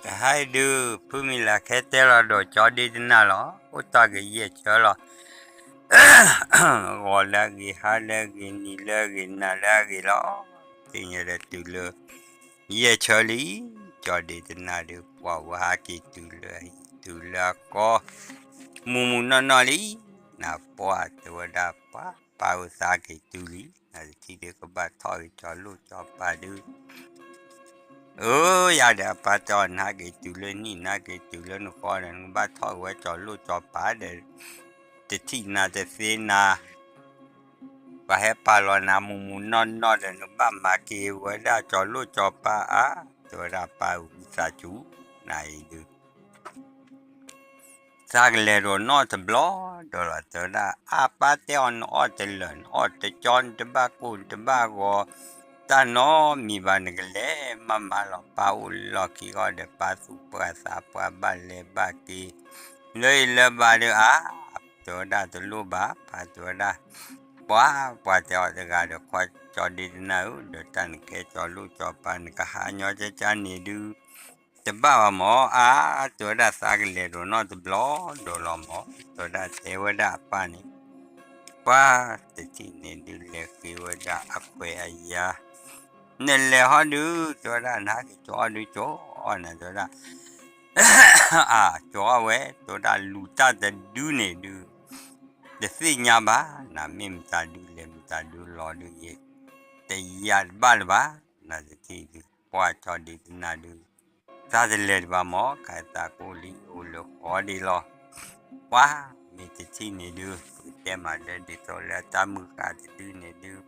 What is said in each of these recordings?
ဟါအံၤဒုး ဖုမံၤလၤခဲတဲလီၤဒီးကၠီဒ့တနၢ်လီၤ. အိၣ်တ့ၢ်က့ၤယဲၢ်ဆၢလီၤ. ဂီၤလၢအဂ့ၤ, ဟါလၢအဂ့ၤ, နံၤလၢအဂ့ၤ, နၤလၢအဂ့ၤလီၤ. သ့ၣ်ညါဒီးတုၤလၢ ယဲၢ်ဆၢလံ, ကၠီဒ့တနၢ်ဒုး ပှၤဝဲဟးက့ၤတုၤလၢအဟံၣ် တုၤလၢအကီၢ် မုၢ်မုၢ်နီၢ်နီၢ်လံ. နပှၢ်တဲဝဲဒၣ် ပၢ်, ပၢ်ဧၢ သးက့ၤတုၤလံ, နတထံၣ်ဒုးကဘၣ်ထီၣ်က့ၤကၠီလိၣ်ကၠီပၤဒုး အၢ ယၤဒီး အပၢ်တဲအီၤ နဟးက့ၤတုၤလၢနံၣ် နဟးက့ၤတုၤလၢနဃီဒီး နကဘၣ်ထီၣ်က့ၤဝဲကၠီလိၣ်ကၠီပၤဒီး တထံၣ်နၤတသ့နၤ, ပှၤဟဲပာ်လီၤနၤမုၢ်မုၢ်နီၢ်နီၢ်ဒီး နကဘၣ်မၤက့ၤဝဲဒၣ်ကၠီလိၣ်ကၠီပၤဧါ. တဲဝဲဒၣ် ပၢ်ဧၢ ဝံသးစူၤ, နအံၤဒုး သးကလဲၤဒိးနီၣ်တဘျီဒီးလီၤ. တဲဝဲဒၣ် အါ ပၢ်တဲအီၤ နအီၣ်တလၢာ် နအီၣ်တကၠီ နတဘၣ်ကိၢ် နတဘၣ်ဂီၤ တၢ်နီတမံၤဘၣ် နကလဲၤမၤမၤလီၤ. ပၢ်အိၣ်လီၢ်ခံဃီဒီး ပၢ်သူၣ်ပှၢ်သးပှၢ် ဘၣ်လဲၤဘၣ်က့ၤ လၢအံၤလၢဘၣ်ဒီး အါ တဲဝဲဒၣ် တလိၣ်ဘၣ် ပၢ်တဲဝဲဒၣ်, ပှၤ ပှၤတဲအီၤတဂၤဒီး ခွါကၠီဒ့တနၢ်ဧၢ, ဒီးတၢ်နကဲကၠီလိၣ်ကၠီပၤ နကဟးညီကကန့ၣ်ဒုး တဘၣ်ဘၣ်မၢ် အါ. တဲဝဲဒၣ် သးကလဲၤဒိးနီၣ်တဘျီဒီးလီၤမၢ်. တဲဝဲဒၣ် တဲဝဲဒၣ်အပၢ်န့ၣ်, ပှၤတထံၣ်န့ၣ်ဒုး လဲၤဃ့ဝဲဒၣ်အခွဲးအယာ်, နလဲၤဟီဒုး တဲဝဲဒၣ် နဟးက့ၤကၠီအီၣ်ဒုး ကၠီအီၣ်နၤ တဲဝဲဒၣ် အါ ကၠီအီၣ်ဝဲ တဲဝဲဒၣ် လူၤတၢ်တဒုန့ၣ်ဒုး တသ့ၣ်ညါဘၣ် နမ့ၢ်မတၤဒုး လဲၤမတၤဒုးလီၤဒုး ယတယာ်တဘၣ်လၢၤဘၣ် နတထံၣ်ဒုး ပှၤကၠီဒ့တနၢ်ဒုး သးတလဲၤတဘၣ်မၢ် ခါသးကိၢ်လံ အိၣ်လၢဃီဒ့လီၤ. ပှၤ မ့ၢ်တထံၣ်န့ၣ်ဒုး ပကတဲမးလၢဒ်သိးလၢတၢ်မုၢ်ဃာ်တဒုန့ၣ်ဒုး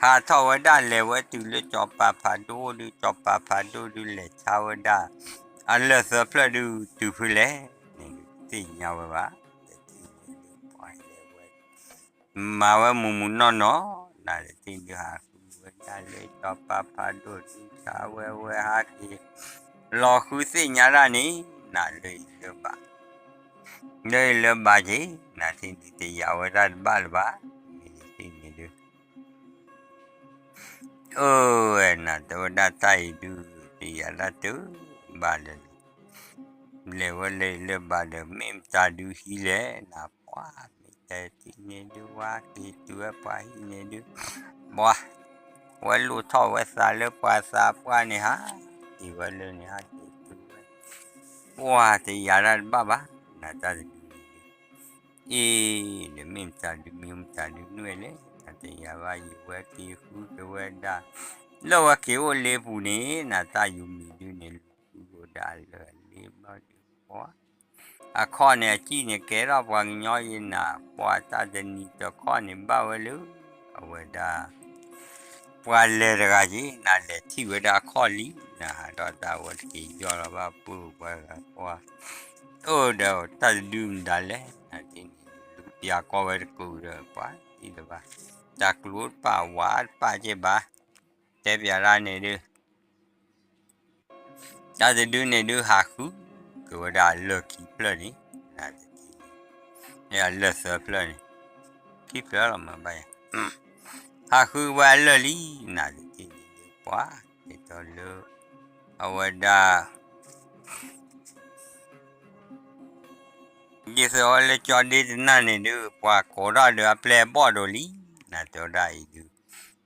ဟးထီၣ်ဝဲဒၣ်လဲၤဝဲတုၤလၢကၠီပၤဖးဒိၣ်ဒုး ကၠီပၤဖးဒိၣ်ဒုးလဲၤဆါဝဲဒၣ် အလၢၢ်သၢဖျၢၣ်ဒုး တုၤဖဲလဲၣ်န့ၣ် တသ့ၣ်ညါဝဲဘၣ်. တထံၣ်န့ၣ်ဒုး ပှၤလဲၤဝဲ မၤဝဲမုၢ်မုၢ်နီၢ်နီၢ် နတထံၣ်ဒုး ဟးဃုဝဲဒၣ်လၢကၠီပၤဖးဒိၣ်ဒုး ဆါဝဲဝဲဟးက့ၤ လီၤဃုသ့ၣ်ညါဒၣ်န့ၣ် နလၢအံၤလၢဘၣ် လၢအံၤလၢဘၣ်က့ၤ နတထံၣ်ဒုး တယာ်ဝဲဒၣ်တဘၣ်လၢၤဘၣ်. မ့ၢ်တထံၣ်န့ၣ်ဒုး အၢ နတဲဝဲဒၣ်တၢ်အံၤဒုး တယာ်ဒၣ်တဘၣ်လၢၤ လဲၤဝဲလၢအံၤလၢဘၣ်ဒီး မ့ၢ်မတၤဒုးဟံးလဲၣ် နပှၤ မ့ၢ်တထံၣ်န့ၣ်ဒုး ဝဲက့ၤတုၤဝဲပှၤဟံၣ်န့ၣ်ဒုး ပှၤ ဝဲလိၣ်ထီၣ်ဝဲသးလၢပှၤသးပှၢ်န့ၣ် ဟးက့ၤဝဲလၢန့ၣ် ဟးက့ၤတုၤဝဲ ပှၤတယာ်ဒၣ်တဘၣ်ဘၣ် နတၢ်တဒုန့ၣ်ဒုး အ့ ဒီးမ့ၢ်မတၤဒုး မ့ၢ်မတၤဒုးနွဲၣ်လဲၣ် နတယာ်ဘၣ် ယဝဲက့ၤဃုက့ၤဝဲဒၣ် လၢဝဲက့ၤအိၣ်လ့ပူၤန့ၣ် နတၢ်ယူၤမံၤဒုးန့ၣ် လူၤဃုက့ၤဝဲဒၣ်လၢအလ့ဘျီဒုး ပှၤ အခီၣ်န့ၣ် အစံၣ်န့ၣ် ကဲထီၣ်ပှၤကညီယံၤနၤ ပှၤတၢ်တနံၤတခီၣ်န့ၣ် ဘၣ်ဝဲလၢ အဝဲဒၣ် ပှၤလဲၤတဂၤက့ၤ နလဲၤထံၣ်ဝဲဒၣ်အခီၣ်လံ နဟးထီၣ်တၢ်ဝဲတက့ၤယီၢ်လီၤဘၣ်ပုၢ်ပှၤဂၤပှၤ အိၣ်ဒီးတၢ်တဒုမတၤလဲၣ် နတထံၣ်န့ၣ်ဒုး လူၤပျးကီဝဲတကုာ်ဒီး ပှၤတထံၣ်တဘၣ် တၢ်ကျိတပာ်ဝးတပာ်က့ၤဘၣ် တဲပျးဒၣ်န့ၣ်ဒုး တၢ်တဒုန့ၣ်ဒုး ဟးဃုက့ၤဝဲဒၣ်အလၢၢ်ခံဖျၢၣ်န့ၣ် နတထံၣ်န့ၣ် အလၢၢ်သၢဖျၢၣ်န့ၣ် ခံဖျၢၣ်လီၤမးဘၣ်ယၤ ဟးဃုဝဲအလၢၢ်လံ နတထံၣ်န့ၣ်ဒုး ပှၤ ဒ်သိးလၢ အဝဲဒၣ် ဒ်သိးအဝဲလၢကၠီဒ့တနၢ်န့ၣ်ဒုး ပှၤကိးထီၣ်ဒီးအပျဲၢ်အဘီၣ်ဒိၣ်လံ နတဲဝဲဒၣ်အံၤဒုး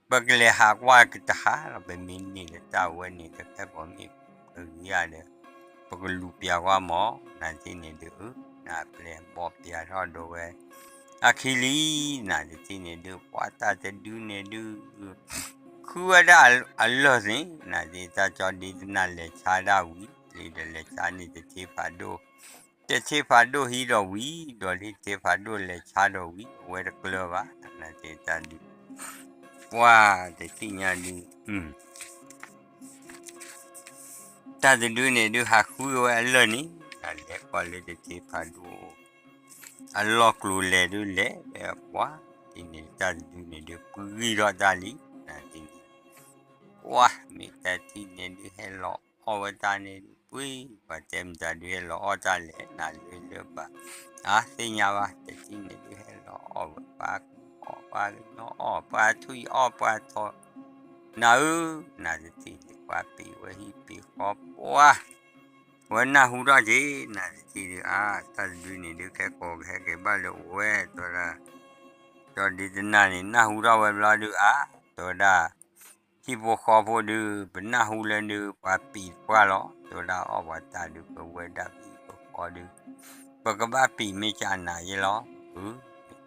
ပကလဲၤဟးကွၢ်ကတဟးလီၤ ပမ့ၢ်န့ၢ်လၢတၢ်ဝဲန့ၣ် တဖဲပှၤမ့ၢ်အဂံၢ်ဧါဒီး ပကလူၤပျးကွၢ်မး နတထံၣ်န့ၣ်ဒုး အၢ နပျဲၢ်အဘီၣ်ပျးထီၣ်ဒိးဝဲ အခံလံ နတထံၣ်န့ၣ်ဒုး ပှၤတၢ်တဒုန့ၣ်ဒုး ဃုဝဲဒၣ်အလၢၢ်န့ၣ် နတထံၣ်တၢ်ကၠီဒ့တနၢ်လဲၤဆါဒၣ်ဝံၤလံဒီး လဲၤဆါန့ၣ်တထံၣ်ဖးဒိၣ် တထံၣ်ဖးဒိၣ်ဟံးဒီးဝံၤ ဒီးလံတထံၣ်ဖးဒိၣ်လဲၤဆါဒီးဝံၤ အဝဲတကျၢၤဘၣ် နတထံၣ်တၢ်ဒုး ပှၤတသ့ၣ်ညါဒုး တၢ်တဒုန့ၣ်ဒုး ဟးဃုဝဲအလၢၢ်န့ၣ် နလဲၤကွၢ်လၢတထံၣ်ဖးဒိၣ် အလီၢ်ကျိၤလဲၤဒုးလဲၤ ပှၤ တထံၣ်န့ၣ် တၢ်တဒုန့ၣ်ဒုး ပှံၤဂံၢ်ထီၣ်တၢ်လံ နတထံၣ်န့ၣ် ပှၤ မ့ၢ်တထံၣ်န့ၣ်ဒုး ဟဲလီၤအီၣ်ဝဲတၢ်န့ၣ်ဒုး ပှံၤ ပှၤတဲမတၤဒုး ဟဲလီၤအီၣ်တၢ်လဲၣ် နလၢလၢဘၣ် အါ သ့ၣ်ညါဘၣ် တထံၣ်န့ၣ်ဒုး ဟဲလီၤအီၣ်ဝဲ ပှၤကူအီၣ် ပှၤကညီအီၣ် ပှၤထွံၣ်အီၣ် ပှၤထိး နၤဧၢ နတထံၣ်န့ၣ် ပှၤပ့ၤဝဲဟံၣ်ပ့ၤဃီ ပှၤ ဝဲနၢ်ဟူထီၣ်က့ၤ နၤတထံၣ်ဒုး အါ တၢ်တဒုန့ၣ်ဒုး ခဲကိးကဟဲက့ၤဘၣ်လၢအဝဲ တဲဝဲဒၣ် ကၠီဒ့တနၢ်န့ၣ် နၢ်ဟူထီၣ်ဝဲဘျီဒုး အါ တဲဝဲဒၣ် ထံဖိဃီဖိဒုး ပနၢ်ဟူလၢဒုး ပှၤပံးပှၢ်လီၤ တဲဝဲဒၣ် အီၣ်ပှၤတၢ်ဒုး ပဝဲဒၣ်ပံးပဃီဒုး ပကဘၣ်ပံးမ့ၢ်ကနၤယဲလီၤ အၢ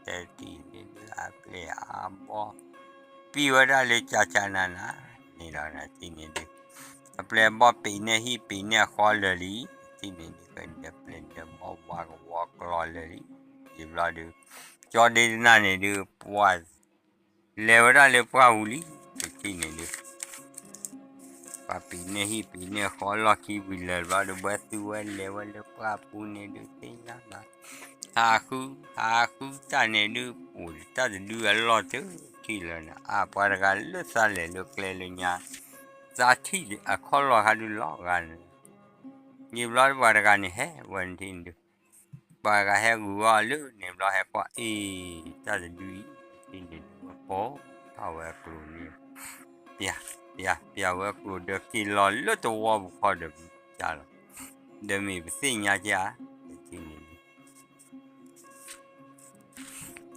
တဲတထံၣ်န့ၣ်ဒုး အပျဲၢ်အဘီၣ် ပံးဝဲဒၣ်လၢကကနၤနၤ န့ၣ်လီၤ နၤတထံၣ်န့ၣ်ဒုး အပျဲၢ်အဘီၣ်ပံးန့ၢ်ဟံၣ်ပံးန့ၢ်အဃီလၢာ်လံ တထံၣ်န့ၣ်ဒုး ကဒဲးပျဲၢ်ဒဲးဘီၣ်ဝါကဝီၤကျီလၢာ်လံ ယံာ်ဘျီဒုး ကၠီဒ့တနၢ်န့ၣ်ဒုး ပှၤ လဲၤဝဲဒၣ်လၢပှၢ်ပူၤလံ တထံၣ်န့ၣ်ဒုး ပှၤပံးန့ၢ်ဟံၣ်ပံးန့ၢ်ဃီလီၢ်ခံဝံၤလၢာ်ဘျီဒုး ဝဲသုဝဲလဲၤဝဲလၢပှၢ်ပူၤန့ၣ်ဒုး သ့ၣ်ညါဘၣ် ဟးဃု ဟးဃုတၢ်န့ၣ်ဒုး အိၣ်တၢ်တဒုအလီၢ်တထံၣ်လၢၤန့ၣ် အါ ပှၤတဂၤလၢသးလဲၤလၢကျဲလၢညါ သးထံၣ်အခီၣ်လီၢ်ခါဒုးလီၤဂာ်န့ၣ် ယံာ်ဘျီဒုးပှၤတဂၤန့ၣ်ဟဲဝဲန့ၣ်ထံၣ်န့ၣ်ဒုး ပှၤတဂၤဟဲဂုာ်အီၤလၢန့ၣ်ဘျီဟဲကွၢ်အ့ၣ် တၢ်တဒုအံၤ တထံၣ်န့ၣ်ဒုး ဝဲပိာ်ထီၣ်ဝဲအကျိၤန့ၣ် ပျၢ် ပျၢ် ပျၢ်ဝဲကျိၤဒီးက့ၤလီၤလၢသဝီပူၤခီဒီးပျၢ်လီၤ ဒီးမ့ၢ်ပသ့ၣ်ညါကဧါ တထံၣ်န့ၣ်ဒုး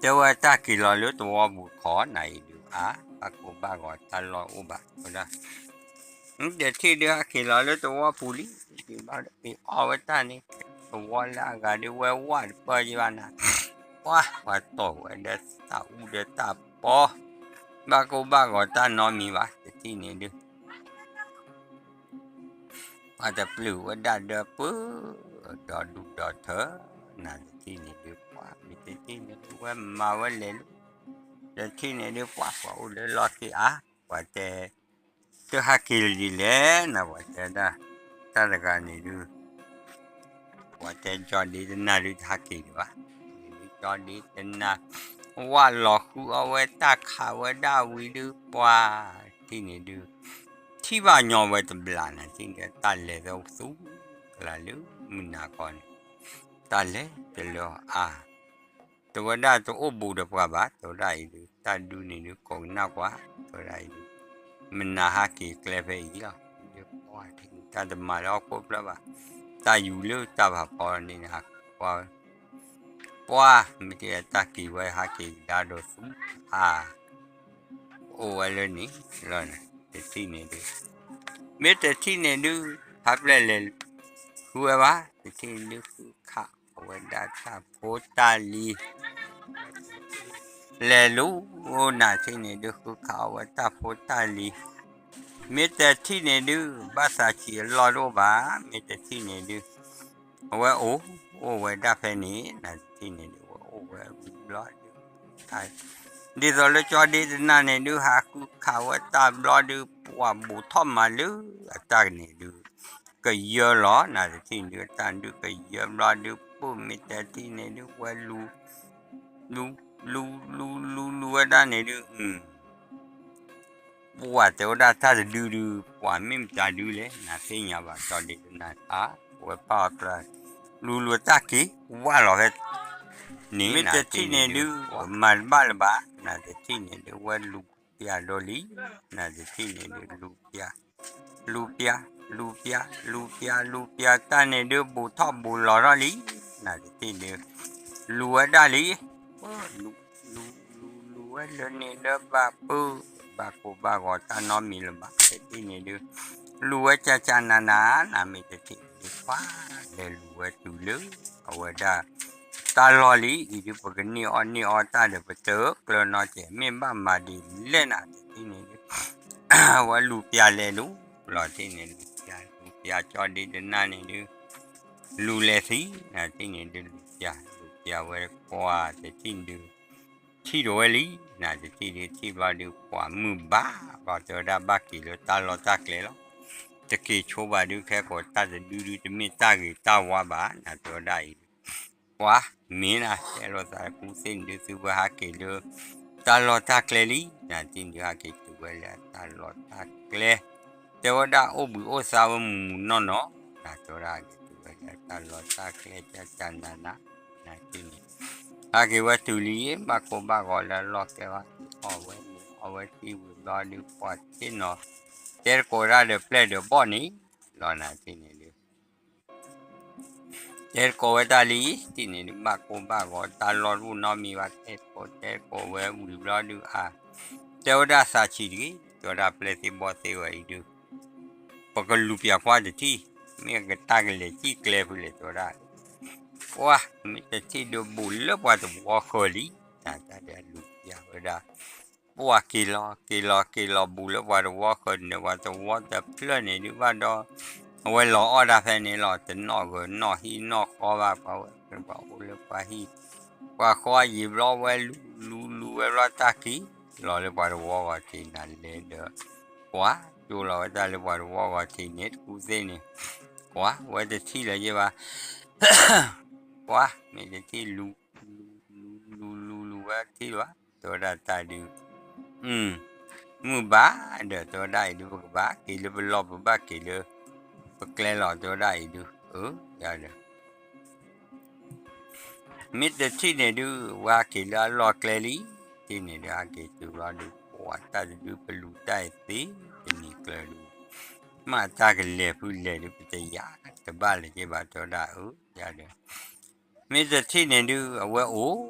တဲဝဲတၢ်က့ၤလီၤလၢသဝီပူၤခီနၤအံၤဒုး အါ ဘၣ်ကိၢ်ဘၣ်ဂီၤတၢ်လီၢ်အိၣ်ဘၣ် တဲဝဲဒၣ် တထံၣ်ဒုးဟးက့ၤလီၤလၢသဝီပူၤလံ က့ၤဘၣ်ဒီးက့ၤအီၣ်ဝဲတၢ်န့ၣ် သဝီလၢအဂၤဒုးဝဲဝၣ်တပၢၢ်ယဘၣ်နၤ ပှၤ ပှၤတီၢ်ဝဲဒီးတၢ်အူဒီးတၢ်ပီ ဘၣ်ကိၢ်ဘၣ်ဂီၤတၢ်နီတမံၤဘၣ် တထံၣ်န့ၣ်ဒုး ပှၤတပျုာ်ဝဲဒၣ်ဒီးပၢ ဒီဒူၣ်ဒီထၢ နၤတထံၣ်န့ၣ်ဒုး ပှၤ မ့ၢ်တထံၣ်န့ၣ်ဒုး ဝဲမၤဝဲလဲၤလၢ တထံၣ်န့ၣ်ဒုး ပှၤ ပှၤအိၣ်လၢလီၢ်ခံအါ ပှၤတဲ တဟးက့ၤလၢဒ်လဲၣ်နၤ ပှၤတဲဒၣ် တၢ်တဂၤန့ၣ်ဒုး ပှၤတဲကၠီဒ့တနၢ်ဒုးတဟးက့ၤဒံးဘၣ် ကၠီဒ့တနၢ် ဝၣ်လီၤဃုအီၣ်ဝဲတၢ်ခးဝဲဒၣ်ဝံၤဒုး ပှၤ ထံၣ်န့ၣ်ဒုး ထံၣ်ဘၣ်ညီဝဲတဘျီနၤ ထံၣ်န့ၣ် တၢ်လဲၤသးသူ ကလၢ်လၢမုၢ်နၤကီၢ်န့ၣ် တၢ်လဲၤတလၢအါ တဲဝဲဒၣ်တအိၣ်ဘူးဒီးပှၤဘၣ် တဲဝဲဒၣ်အံၤဒုး တၢ်ဒုးန့ၣ်ဒုး ကိးကနၣ်ကွၢ် တဲဝဲဒၣ်အံၤဒုး မနၤဟးက့ၤကျဲဖဲအံၤလီၤ ဒုးပှၤထံၣ်တၢ်တမၤလၢဟီၣ်ခိၣ်ဖျၢၣ်ဘၣ် တၢ်ယူၤလၢတၢ်ဖးဖီန့ၣ် ဟးကွၢ် ပှၤ မ့ၢ်တၢ်က့ၤဝဲဟးက့ၤကဒါဒီးသူ ဟး အိၣ်ဝဲလၢန့ၣ်လီၤန့ၣ် တထံၣ်န့ၣ်ဒုး မ့ၢ်တထံၣ်န့ၣ်ဒုး ဟးပျဲၢ်လဲၤ ဃုဝဲဘၣ် တထံၣ်န့ၣ်ဒုး ဃုခးအဝဲဒၣ်တၢ်ဖိတၢ်လံၤ လဲၤလူၤ နၤတထံၣ်န့ၣ်ဒုး ဃုခးအဝဲတၢ်ဖိတၢ်လံၤ မ့ၢ်တထံၣ်န့ၣ်ဒုး ဘၣ်သးဆံးအလီၢ်တအိၣ်ဘၣ် မ့ၢ်တထံၣ်န့ၣ်ဒုး အဝဲအိၣ် အိၣ်ဝဲဒၣ်ဖဲန့ၣ် နၤတထံၣ်န့ၣ်ဒုး အဝဲအိၣ်ဝဲဝံၤဘျီဒုး ဒ်သိးလၢကၠီဒ့တနၢ်န့ၣ်ဒုး ဟးဃုခးဝဲတၢ်ဘျီဒုး ပှၤဘူးထီၣ်မၤလၢအတၢ်န့ၣ်ဒုး ကယၢလီၤ နၤတထံၣ်န့ၣ်ဒုး တၢ်ဒုးကယၢဘျီဒုး ပၢၢ်မ့ၢ်တထံၣ်န့ၣ်ဒုး ဝဲလူၤ လူၤ လူၤ လူၤ လူၤ လူၤဝဲဒၣ်န့ၣ်ဒုး ပှၤတဲဝဲဒၣ်တၢ်တဒုဒုး ပှၤမ့ၢ်မတၤဒုလဲၣ် နၤသ့ၣ်ညါဘၣ် ကၠီဒ့တနၢ်အါ ဝဲပာ်အီၤကျါ လူၤလူၤတၢ်က့ၤ ဝၣ်လီၤဖဲန့ၣ် မ့ၢ်တထံၣ်န့ၣ်ဒုး မၤတဘၣ်လၢၤဘၣ် နၤတထံၣ်န့ၣ်ဒုး ဝဲလူၤပျၢ်ဒီးလံ နၤတထံၣ်န့ၣ်ဒုး လူၤပျၢ် လူၤပျၢ် လူၤပျၢ် လူၤပျၢ် လူၤပျၢ်တၢ်န့ၣ်ဒုး ဘူးထီၣ်ဘူးလီၤထီၣ်လံ နၤတထံၣ်ဒုး လူၤဝဲဒၣ်လံ လူၤ လူၤ လူၤ လူၤဝဲလၢန့ၣ်လၢဘၣ်ပၢၢ် ဘၣ်ကိၢ်ဘၣ်ဂီၤတၢ်နီတမံၤလၢၤဘၣ် တထံၣ်န့ၣ်ဒုး လူၤဝဲကကနၤနၤ နၤမ့ၢ်တထံၣ်န့ၣ်ဒုး ပှၤလဲၤလူၤဝဲတုၤလၢ အဝဲဒၣ် တၢ်လီၢ်လံ အံၤဒုး ပကန့ၢ်အီၣ်န့ၢ်အီတၢ်ဒီး ပတကျၢနီတစဲး မ့ၢ်ဘၣ်မၤဒ်လဲၣ်နၤ တထံၣ်န့ၣ်ဒုး ဝဲလူၤပျၢ်လဲၤလူၤ လီၤတထံၣ်န့ၣ် လူၤပျၢ် လူၤပျၢ်ကၠီဒ့တနၢ်န့ၣ်ဒုး လူၤလဲၤသံ နၤတထံၣ်န့ၣ်ဒုး လူၤပျၢ် လူၤပျၢ်ဝဲကွၢ် တထံၣ်ဒုး ထံၣ်ဒိးဝဲလံ နၤတထံၣ်ဒုး ထံၣ်ဘျီဒုး ပှၤမုၢ်ဘၣ် ဘၣ်တဲဝဲဒၣ်ဘၣ်က့ၤလၢတၢ်လီၢ်တၢ်ကျဲလီၤ တက့ၤဆိဘၣ်ဒုး ခဲကိးတၢ်တဒုဒုး တမ့ၢ်တၢ်ဂ့ၤတၢ်ဝါဘၣ် နၤတဲဝဲဒၣ်အံၤ ပှၤမ့ၢ်နၤ တဲလိာ်သးကူသ့ၣ်န့ၣ်ဒုး သုဝဲဟးက့ၤလၢ တၢ်လီၢ်တၢ်ကျဲလံ နၤတထံၣ်န့ၣ်ဒုးဟးက့ၤတုၤဝဲလၢတၢ်လီၢ်တၢ်ကျဲ တဲဝဲဒၣ်အိၣ်ဘှံးအိၣ်သါဝဲမုၢ်မုၢ်နီၢ်နီၢ် နၤတဲဝဲဒၣ်ဟးက့ၤတုၤဝဲလၢတၢ်လီၢ်တၢ်ကျဲ ကကနၤနၤ နၤတထံၣ်န့ၣ် ဟးက့ၤဝဲတုၤလံ ဘၣ်ကိၢ်ဘၣ်ဂီၤလၢအလီၢ်ကျဲဘၣ် အီၣ်ဝဲန့ၣ် အီၣ်ဝဲသံဝံၤဘျီဒုး ပှၤသ့ၣ်နီၣ် တဲတကိးဒၣ်ဒီးပျဲၢ်ဒီးဘီၣ်န့ၣ် လီၤနၤတထံၣ်န့ၣ်ဒုး တဲတကိးဝဲတၢ်လံ, တထံၣ်န့ၣ်ဒုး ဘၣ်ကိၢ်ဘၣ်ဂီၤ တၢ်လီၢ်တအိၣ်နီတမံၤဘၣ် တဲတကိး တဲတကိးဝဲဝံၤဘျီဒုး အါ, တဲဝဲဒၣ်သးဆံးတဂ့ၤ, တဲဝဲဒၣ်ပျဲသ့ၣ်ဘီၣ်သ့ၣ်ဝဲအံၤဒုး ပကလူၤပၠးကွၢ်တထံၣ်, မ့ၢ်ကတၢ်ကလဲၤစံၣ်ကျဲဖုလဲၣ် တဲဝဲဒၣ်, ပှၤ မ့ၢ်တထံၣ်ဒုးဘူးလၢပှၤသဝီဃၢၤလံ, တၢ်တဲအလူၤပၠးဝဲဒၣ် ပှၤက့ၤလီၤ က့ၤလီၤ က့ၤလီၤဘူးလၢပှၤသဝီဃၢၤန့ၣ် ပှၤသဝီတဖျၢၣ်န့ၣ်ဒုးဘၣ်ဒီး အဝဲလီၤအီၣ်တၢ်ဖဲန့ၣ်လီၤ, တနီၣ်ဂၢၤနီၣ်ဟံၣ်နီၣ်ဃီဘၣ် ပှၤဝဲ ပှၤအိၣ်လၢပှၤဟံၣ် ပှၤဃီယံာ်ဘျီဝဲလူၤလူၤလူၤဝဲဘျီတၢ်က့ၤလီၤလၢပှၤသဝီဂီၤထံးနၤလဲၤဒီး ပှၤကၠိလီၤဝဲတၢ်လၢပှၤသဝီဂီၤထံးန့ၣ် တကူသ့ၣ်န့ၣ် ပှၤဝဲတထံၣ်လၢၤယဲၢ်ဘၣ် ပှၤ မ့ၢ်တထံၣ်လူၤ လူၤ လူၤ လူၤ လူၤဝဲတထံၣ်လၢၤဘၣ် တဲဝဲဒၣ်တၢ်ဒုး မုၢ်ဘၣ်ဒီး တဲဝဲဒၣ်အံၤဒုး ပကဘၣ်က့ၤလၢပလီၢ် ပဘၣ်က့ၤလၢ ပကျဲလီၤ တဲဝဲဒၣ်အံၤဒုး အၢ ယၤဒီး မ့ၢ်တထံၣ်န့ၣ်ဒုး ပှၤဟးက့ၤလၢအလီၢ်ကျဲလံ, တထံၣ်န့ၣ်ဒုး ဟးက့ၤတုၤဘျီဒုး ပှၤတၢ်တဒုပလူၤတၢ်အံၤသ့တနံၤကျၢၤဒုး မ့ၢ်တၢ်ကလဲၤဖုလဲၤဒုး ပတယာ်တဘၣ်လၢၤက့ၤဘၣ် တဲဝဲဒၣ်အၢ ယၤဒီး မ့ၢ်တထံၣ်န့ၣ်ဒုး အဝဲအိၣ်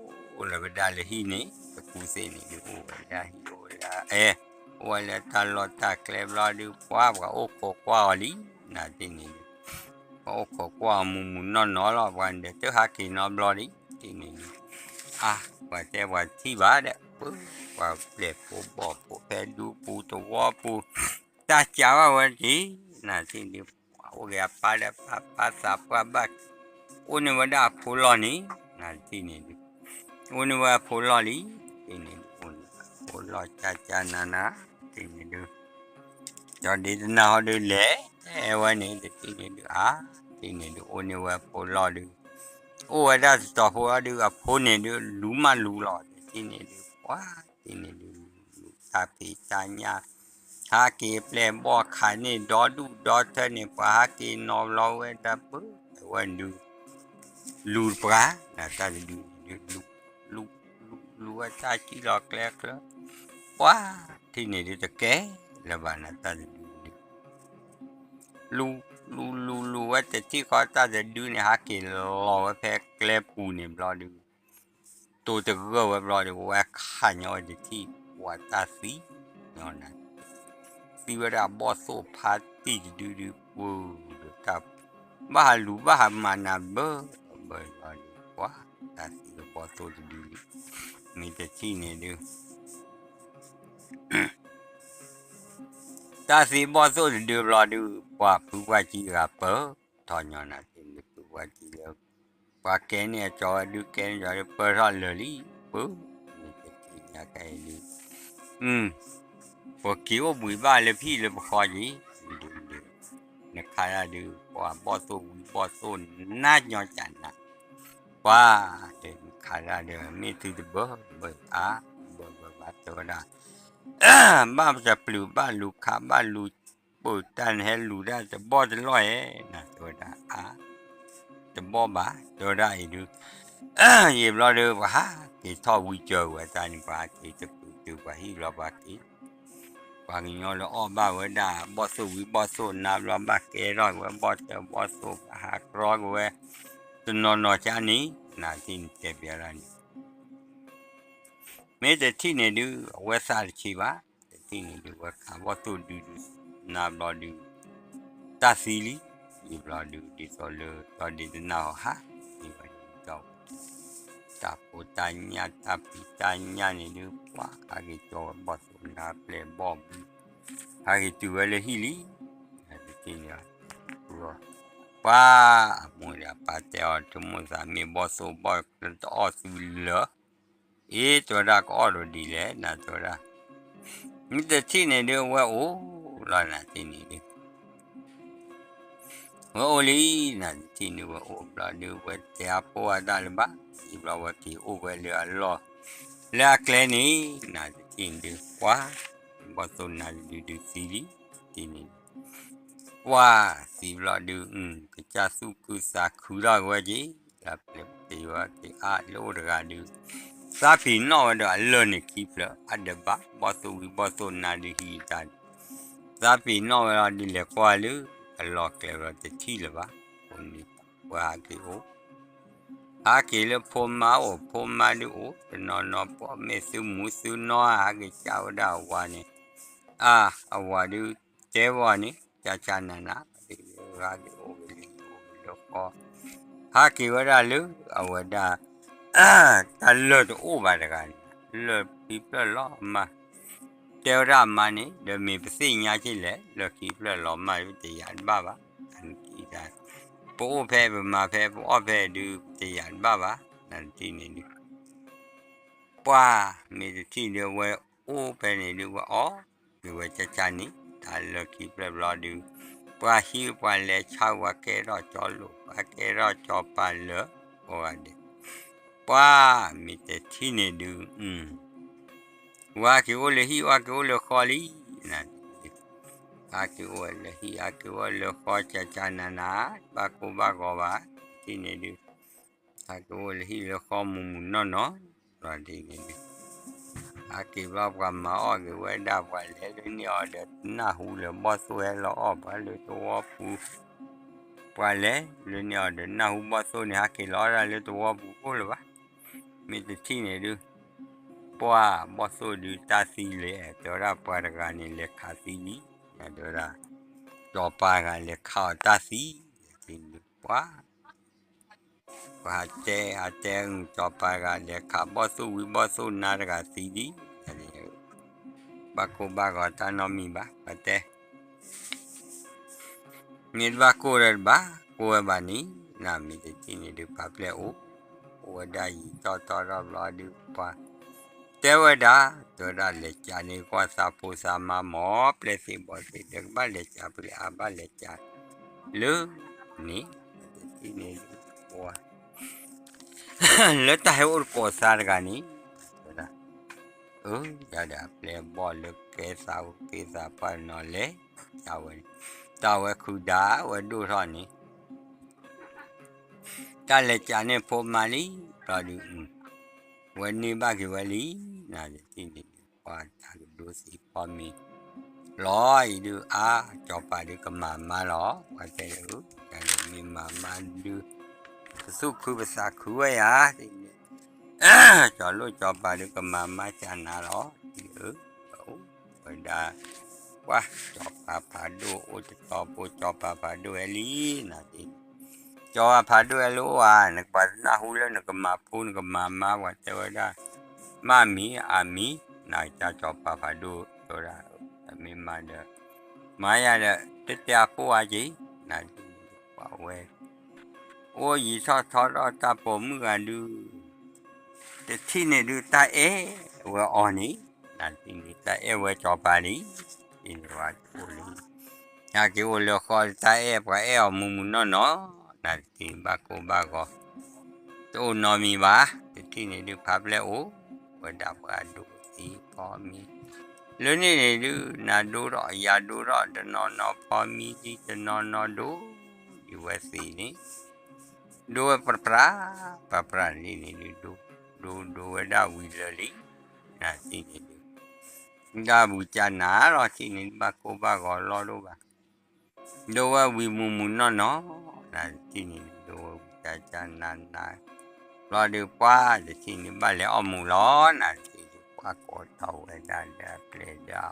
လၢၤဝဲဒၣ်လၢဟံၣ်န့ၣ် တကူသ့ၣ်န့ၣ်ဒုး အိၣ်ဝဲဒၣ်ဟံၣ် အိၣ်ဝဲဒၣ်အဲၣ် အိၣ်ဝဲလၢတၢ်လီၢ်တၢ်ကျဲဘျီဒုး ပှၤ ပှၤအိၣ်ခိးကွၢ်အီၤလံ, နတထံၣ်န့ၣ်ဒုး ပှၤအိၣ်ခိးကွၢ်အီၤမုၢ်မုၢ်နီၢ်နီၢ်လီၤ ပှၤန့ၣ်ဒီးတဟးက့ၤနီတဘျီလံ, တထံၣ်န့ၣ်ဒုး အါ ပှၤတဲပှၤထံၣ်ဘၣ်ဒီး ပှၤပျဲၢ်ဖိဘီၣ်ဖိဖဲဒူပူၤသဝီပူၤ တၢ်စံးဘၣ်ဝဲတက့ၢ်, နတထံၣ်န့ၣ်ဒုး ပှၤအိၣ်က့ၤအပၢ်ဒီးပၢ်ပၢ်သးပှၢ်ဘၣ် အိၣ်န့ၢ်ဝဲဒၣ်အဖိလီၢ်န့ၣ်, နတထံၣ်န့ၣ်ဒုး အိၣ်န့ၢ်ဝဲအဖိလီၢ်လံ, တထံၣ်န့ၣ်ဒုး အိၣ်န့ၢ်အဖိလီၢ်ကၠၢ်ကၠၢ်နးနး, တထံၣ်န့ၣ်ဒုး ကၠီဒ့တနၢ်ဟီဒုးလဲၤဝဲန့ၣ် တထံၣ်န့ၣ်ဒုး အါ တထံၣ်န့ၣ်ဒုး အိၣ်န့ၢ်ဝဲအဖိလီၢ်ဒုး အိၣ်ဝဲဒၣ်တတီၤဖိလီၤဒုး အဖိန့ၣ်ဒုး လူၤမးလူၤလီၤ တထံၣ်န့ၣ်ဒုး ပှၤ တထံၣ်န့ၣ်ဒုး လူၤတၢ်ဖံးတၢ်ညၣ် ဟးက့ၤပျဲၢ်ဘီၣ်ခးန့ၢ်ဒီဒူၣ်ဒီထၢန့ၣ် ပှၤဟးက့ၤနီၤဘျီဝဲဒၣ်ပၢ အဝဲဒုး လူၤတပှၢ် နတၢ်တဒုန့ၣ်ဒုး လူၤ လူၤ လူၤ လူၤဝဲတၢ်စံၣ်လီၤကျဲချၢ ပှၤ တထံၣ်န့ၣ်ဒုးတကဲလၢၤဘၣ် နတၢ်တဒုန့ၣ်ဒုး လူၤ လူၤ လူၤ လူၤဝဲတထံၣ်ဃီ တၢ်တဒုန့ၣ် ဟးက့ၤလီၤဝဲဖဲကျဲပူၤန့ၣ်ဘျီဒုး တိၤတဂၢၢ်ဝဲဘျီဒုး ဝဲခးညီဝဲတထံၣ် ပှၤတၢ်သံ ညီနၤ သံဝဲဒၣ်ဘီၣ်သိၣ်ဖါတံၢ်တဒုဒုး ပှၤဒီးတၢ် ဘၣ်ဟးလူၤဘၣ်ဟးမၤနၤဘၢ ဘၢဘျီဒုး ပှၤ တၢ်သံဝဲဘီၣ်သိၣ်တဒုဒုး မ့ၢ်တထံၣ်န့ၣ်ဒုး တၢ်သံဘီၣ်သိၣ်တဒုဘျီဒုး ပှၤဖုပှၢ်ကံဂၤပၢ ထီၣ်ညီနၤ တထံၣ်န့ၣ်ဖုပှၢ်ကံလၢ ပှၤကဲန့ၢ်အကၠီဝဲဒုး ကဲန့ၢ်ကၠီဒုး ပၢထီၣ်လၢာ်လံ ပၢ မ့ၢ်တထံၣ်ညါခဲအံၤဒုး ပက့ၤအိၣ်ဘှံးဘၣ်လၢဖံၣ်လၢပဃီက့ၤ ဒုးဒုး နခးဒၣ်ဒုး ပှၤဘီၣ်သိၣ်ဝံၤဘီၣ်သိၣ်နါညီကၢ်နၤ ပှၤ တဲနခးဒၣ်ဒီး မ့ၢ်သုတဘၢဘၢအါ ဘၢဘၢဘၣ် တဲဝဲဒၣ် ဘၣ်တပျုာ်ဘၣ်လူၤခးဘၣ်လူၤ ပၢတၢ်နဟဲလူၤဒၣ်တဘီၣ်တလီၢ်ဧဲ နတဲဝဲဒၣ်အါ တဘီၣ်ဘၣ် တဲဝဲဒၣ်အံၤဒုး ယံာ်ဘျီဒုး ပှၤဟးက့ၤထီၣ်ဝံစၢၤဝဲတၢ်န့ၣ် ပှၤဟးက့ၤတကုာ်တုၤပှၤဟံၣ်ဘျီပှၤက့ၤ ပှၤကညီလၢအီၣ်ဘၣ်ဝဲဒၣ် ဘီၣ်သိၣ်ဝံၤဘီၣ်သိၣ်နါဘျီဘၣ်ကဲထီၣ်ဝဲဘီၣ်တၢဘီၣ်သိၣ် ပှၤဟးကြီက့ၤဝဲ တနီၤနီၤကါန့ၣ် နတထံၣ်န့ၣ်တဲပျးဒၣ်န့ၣ် မ့ၢ်တထံၣ်န့ၣ်ဒုး အဝဲသးတဆံးဘၣ် တထံၣ်န့ၣ်ဒုး ဝဲခးဘီၣ်သိၣ်ဒုဒုး နါဘျီဒုး တၢ်သံလံ ယံာ်ဘျီဒုး ဒ်သိးလၢကၠီဒ့တနၢ်ဟီဟး မ့ၢ်ဝဲဒၣ် တၢ်ဖိတၢ်ညၣ်တၢ်ဖံးတၢ်ညၣ်န့ၣ်ဒုး ပှၤဟးက့ၤကၠီဝဲဘီၣ်သိၣ်နါပျဲၢ်ဘီၣ်ဘု ဟးက့ၤတုၤဝဲလၢဟံၣ်လံ တထံၣ်န့ၣ် ပှၤ အမိၢ်ဒီးအပၢ်တဲအီၤ တမိၣ်သးမ့ၢ်ဘီၣ်သိၣ်ဘီၣ်တအီၣ်သုလၢာ် အ့ တဲဝဲဒၣ်ကအီၣ်ဒီးဒ်လဲၣ် နတဲဝဲဒၣ် မ့ၢ်တထံၣ်န့ၣ်ဒုး အဝဲအိၣ်လီၤ နတထံၣ်န့ၣ်ဒုး ဝဲအိၣ်လံ နတထံၣ်န့ၣ် ဝဲအိၣ်ဘျီဒုး ဝဲတဲအပိၢ်အတၢ်လၢၤဘၣ် ယံာ်ဘျီဝဲက့ၤအိၣ်ဝဲလၢအလီၢ် လၢအကျဲန့ၣ် နတထံၣ်န့ၣ်ဒုး ပှၤ ဘီၣ်သိၣ်နါတဒုဒုးသံလံ တထံၣ်န့ၣ် ပှၤသံဘျီဒုး ကစၢ်သူၣ်ခုသးခုထီၣ်က့ၤဝဲက့ၤ လၢပျဲၢ်ပတ့ဝဲက့ၤအါလၢအိၣ်တဂၤဒုး သးပ့ၤနီၣ်ဝဲဒီးအလၢၢ်န့ၣ်ခံဖျၢၣ် အဒၢးဘၣ် ဘီၣ်သိၣ်ဝံၤဘီၣ်သိၣ်နါဒုးဟံးတၢ်န့ၣ် သးပ့ၤနီၣ်ဝဲလီၤဒုးလဲၤကွၢ်လၢ အလီၢ်ကျဲဝဲတထံၣ်လၢၤဘၣ် အဃိန့ၣ် ပှၤဟးက့ၤအိၣ် ဟးက့ၤလၢဖိမါအိၣ် ဖိမါဒုးအိၣ် တနီၤနီၤ ပှၤမ့ၢ်သုမူသုနီၢ် ဟးက့ၤကးဝဲဒၣ်အဝၤန့ၣ်, အါ အဝၤဒုးတဲဝဲန့ၣ် ကၢ်ကၢ်နးနး ဟးက့ၤအိၣ်က့ၤလၢဃီ, ဟးက့ၤဝဲဒၣ်လၢ အဝဲဒၣ် တၢ်လၢၢ်တအိၣ်ဘၣ်တဂၤန့ၣ် လၢၢ်ခံဖျၢၣ်လီၤမၢ်, တဲဝဲဒၣ်အမါန့ၣ် ဒီးမ့ၢ်ပသ့ၣ်ညါက့လဲၣ် လၢၢ်ခံဖျၢၣ်လီၤမၢ် တယာ်တဘၣ်ဘၣ်, ပအိၣ်ဖဲပမၤဖဲပအီၣ်ဖဲဒုး တယာ်တဘၣ်ဘၣ်, နတထံၣ်န့ၣ်ဒုး ပှၤမ့ၢ်တထံၣ်ဒုး အဝဲအိၣ်ဖဲန့ၣ်ဒုး ဝဲအီၣ်က့ၤဝဲကၢ်ကၢ်န့ၣ် တၢ်လၢၢ်ခံဖျၢၣ်ဘျီဒုး ပှၤဟံးပှၤလဲၤဆါ ပှၤကဲထီၣ်ကၠီလိာ် ပှၤကဲထီၣ်ကၠီၤပၤလၢာ် ကိးဂၤဒဲး, ပှၤမ့ၢ်တထံၣ်န့ၣ်ဒုး ဝဲက့ၤအိၣ်လၢဟံၣ် ဝဲက့ၤအိၣ်လၢဃီလံ, နတထံၣ် ဟးက့ၤအိၣ်လၢဟံၣ် ဟးက့ၤအိၣ်လၢဃီ ကၢ်ကၢ်နးနး ဘၣ်ကိၢ်ဘၣ်ဂီၤဘၣ်, တထံၣ်န့ၣ်ဒုး ဟးက့ၤအိၣ်လၢဟံၣ်လၢဃီမုာ်မုာ်နီၢ်နီၢ်, ဘျီဒ်န့ၣ်ဒုး ဟးက့ၤဘျီပှၤမၤအီၣ်က့ၤဝဲဒၣ် ပှၤလဲၤလၢန့ၣ်အီၤဒီး နၢ်ဟူလၢဘီၣ်သိၣ်ဟဲလီၤအီၣ်ပှၤလၢသဝီပူၤ, ပှၤလဲၤလၢန့ၣ်အီၤဒီး နၢ်ဟူဘီၣ်သိၣ်န့ၣ် ဟးက့ၤလီၤဒၣ်လၢသဝီပူၤအိၣ်လၢၤဘၣ်, မ့ၢ်တထံၣ်န့ၣ်ဒုး ပှၤဘီၣ်သိၣ်ဒုးတၢ်သံလဲၣ် တဲဝဲဒၣ်ပှၤတဂၤန့ၣ် လဲၤခးသံလံ, တဲဝဲဒၣ် စီၤပၤတဂၤလဲၤခးအီၤတၢ်သံ, ပှၤ ပှၤဟးတဲ ဟးတဲ စီၤပၤတဂၤလဲၤခးဘီၣ်သိၣ်ဝံၤ ဘီၣ်သိၣ်နါတဂၤသံဒံး, ဘၣ်ကိၢ်ဘၣ်ဂီၤတၢ်နီတမံၤဘၣ် ပှၤတဲ မ့ၢ်တဘၣ်ကိၢ်ဒီးတဘၣ်ကိၢ်ဝဲဘၣ်န့ၣ်, နမ့ၢ်တထံၣ်န့ၣ်ဒုး ပာ်ပျဲၢ်အိၣ်, အိၣ်ဝဲဒၣ်ယံာ်ထီၣ်ထီထီၣ်ဘျီဒုးပှၤ တဲဝဲဒၣ်, တဲဝဲဒၣ်လဲၤကးန့ၢ်ကွၢ်သးဖိသးမါ မ်ပျဲၢ်သ့ၣ်ဘီၣ်သ့ၣ် ဒီးကဘၣ်လဲၤကးပျဲၢ်အါဘၣ်လဲၤကးလၢန့ၣ်, တထံၣ်န့ၣ်ဒုးပှၤ လၢတၢ်ဟဲအိၣ်တကိးသးတဂၤန့ၣ်, တဲဝဲဒၣ်, အၢ ယၤဒီးအပျဲၢ်ဘီၣ်လၢကဲသးအိၣ်က့သးပှၢ်နီၤလဲၣ်, တၢ်ဝဲ, တၢ်ဝဲခုၣ်ဒါဝဲဒိၣ်ထီၣ်န့ၣ်, တၢ်လဲၤကးန့ၢ်ဖိမါလံ, ဘျီဒုး, ဝဲန့ၢ်ဘၣ်က့ၤဝဲလံ, နတထံၣ်န့ၣ်ဒုး ပှၤတၢ်ကဒိသံဖီမ့ၤ လီၤအံၤဒုး အါ စီၤပၤဒုးကမၤမါလီၤ, ပှၤတဲလၢ တၢ်ဒီးမ့ၢ်မၤမါဒုး ပသူၣ်ခုပသးခုဝဲယၤ, ကၠီၤလိၣ်စီၤပၤဒုးကမၤမါကနၤလီၤ, အၢ ပအိၣ်ဝဲဒၣ်, ပှၤ စီၤပၤဖးဒိၣ်အိၣ်တတီၤဖိ စီၤပၤဖးဒိၣ်ဟဲလံ, နတထံၣ်န့ၣ် စီၤပၤဖးဒိၣ်ဟဲလၢအိၣ်ဧါ, နကပှၤတနၢ်ဟူလၢနကမၤဖိနကမၤမါ ပှၤတဲဝဲဒၣ်, မ့ၢ်မံၤအမံၤ, နကစီၤပၤဖးဒိၣ်တဲဝဲဒၣ်, မ့ၢ်မၤဒီး, မၤယၤဒီး တတဲအဖိအါက့ၤ, နတထံၣ်န့ၣ်ဒုး ပှၤဝဲ အိၣ်ယံာ်ထီၣ်ထီထီၣ်တၢ်ပိာ်မုၣ်ဂၤဒုး, တထံၣ်န့ၣ်ဒုး တၢ်အဲၣ်ဝဲအီၤန့ၣ်, နတထံၣ်န့ၣ် တၢ်အဲၣ်ဝဲစီၤပၤလံ, တထံၣ်န့ၣ်ဝဲအိၣ်လံ, ဟဲက့ၤအိၣ်လၢဃီ တၢ်အဲၣ်ပှၤအဲၣ်အီၤမုာ်မုာ်နီၢ်နီၢ်, နတထံၣ်န့ၣ်ဘၣ်ကိၢ်ဘၣ်ဂီၤ တအိၣ်နီတမံၤဘၣ်, တထံၣ်န့ၣ်ဒုး ဖးပျဲၢ်အိၣ်ဝဲဒၣ်ပှၤဒိသံဖီမ့ၤ, လၢန့ၣ်န့ၣ်ဒုး နၤဒိထီၣ်ယၤဒိထီၣ် တနီၤနီၤဖီမ့ၤဒ်တနီၤနီၤဒိ, ဒ်ဝဲသ့ၣ်န့ၣ် ဒိဝဲပြးပြး, ပြးပြးန့ၣ်န့ၣ်ဒုး ဒိ, ဒိဒိဝဲဒၣ်ဝံၤလၢာ်လံ, နတထံၣ်န့ၣ်ဒုး ဒၣ်ဝံၤကနၤလီၤ တထံၣ်န့ၣ်ဒုးဘၣ်ကိၢ်ဘၣ်ဂီၤလီၤဒိၣ်ဘၣ်, ဒိဝဲဝံၤမုာ်မုာ်နီၢ်နီၢ်, နတထံၣ်န့ၣ်ဒုး ဒိဝဲဝံၤကနၤနၤ, ဘျီဒုးပှၤ တထံၣ်န့ၣ်ဘၣ်လဲၤအီၣ်မူးလီၤ, နတထံၣ်ဒုး ပှၤကိးထီၣ်ဝဲဒၣ်ဒီးအပျဲၢ်ဒီးအ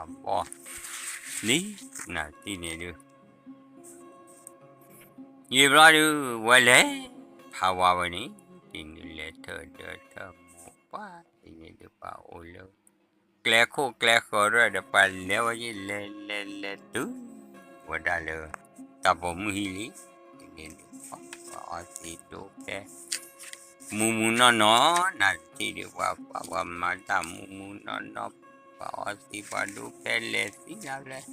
ဘီၣ်, လံ, နတထံၣ်န့ၣ်ဒုး ယံာ်ဘျီဒုး ဝဲလဲၤဖးဝါဝဲန့ၣ်, တထံၣ်န့ၣ်လဲၤထၢၣ်ဒၢထၢၣ်မူးပှၤ, တထံၣ်န့ၣ်ဒုးပှၤအိၣ်လၢ ကျဲခိၣ်ကျဲဃၢၤရဲၣ်ဒီး ပှၤလဲၤဝဲယံာ်လဲၤလဲၤလဲၤတုၤဝဲဒၣ်လၢ တၢ်ပိာ်မုၣ်ဟံၣ်လံ, တထံၣ်န့ၣ်ဒုး ပှၤအီသံးဒိဖဲ မုာ်မုာ်နီၢ်နီၢ်, နတထံၣ်ဒုး ပှၤ ပှၤမၤတၢ်မုာ်မုာ်နီၢ်နီၢ်, ပှၤအီသံးပှၤဒိဖဲလဲၤသံနၤဖဲလဲၣ်,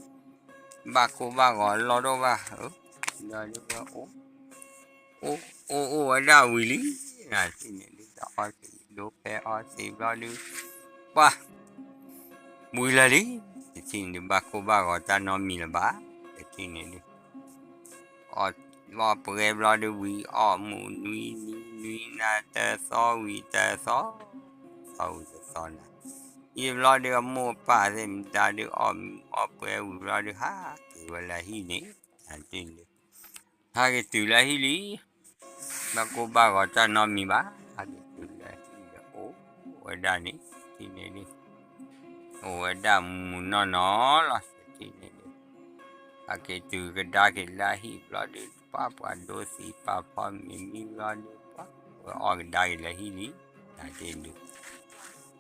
ဘၣ်ကိၢ်ဘၣ်ဂီၤလီၤဒိၣ်ဘၣ်, အၢ, ဒီးဒုးဝဲအိၣ် အိၣ်အိၣ်အိၣ်ဝဲဒၣ်ဝံၤလံ, နတထံၣ်န့ၣ်ဒုး တၢ်အီသံးဒိဖဲအီသံးဘျီဒုး ပှၤ ဝံၤလၢာ်လံ, တထံၣ်န့ၣ်ဒုး ဘၣ်ကိၢ်ဘၣ်ဂီၤတၢ်နီတမံၤလၢၤဘၣ်, တထံၣ်န့ၣ်ဒုး အီၣ်ပှဲၤဘျီဒုးဝံၤ အီၣ်မူးနွံနွံနွံနၤ တသီဝံၤတသီ, သီဝံၤတသီနၤ, ယံာ်ဘျီဒုး အမိၢ်အပၢ်သ့ၣ်မတၤဒုး အီၣ်မူးအီၣ်ပှဲၤဝံၤဘျီဒုး ဟးက့ၤဝဲလၢဟံၣ်န့ၣ်, တထံၣ်န့ၣ်ဒုး ဟးက့ၤတုၤလၢဟံၣ်လံ, ဘၣ်ကိၢ်ဘၣ်ဂီၤတၢ်နီတမံၤဘၣ်, ဟဲက့ၤတုၤလၢဟံၣ်ဒီးအိၣ်ဝဲဒၣ်န့ၣ် တထံၣ်န့ၣ်ဒုး, အိၣ်ဝဲဒၣ်မုၢ်မုၢ်နီၢ်နီၢ်လီၤ တထံၣ်န့ၣ်ဒုး, ဟဲက့ၤတုၤကဒါက့ၤလၢဟံၣ်ဘျီဒုး ပှၤပှၤဒိသံပာ်ဖီမ့ၤမံဘျီဒုး ပှၤဝဲအီၣ်ကဒါက့ၤလၢဟံၣ်လံ, နတထံၣ်ဒုး,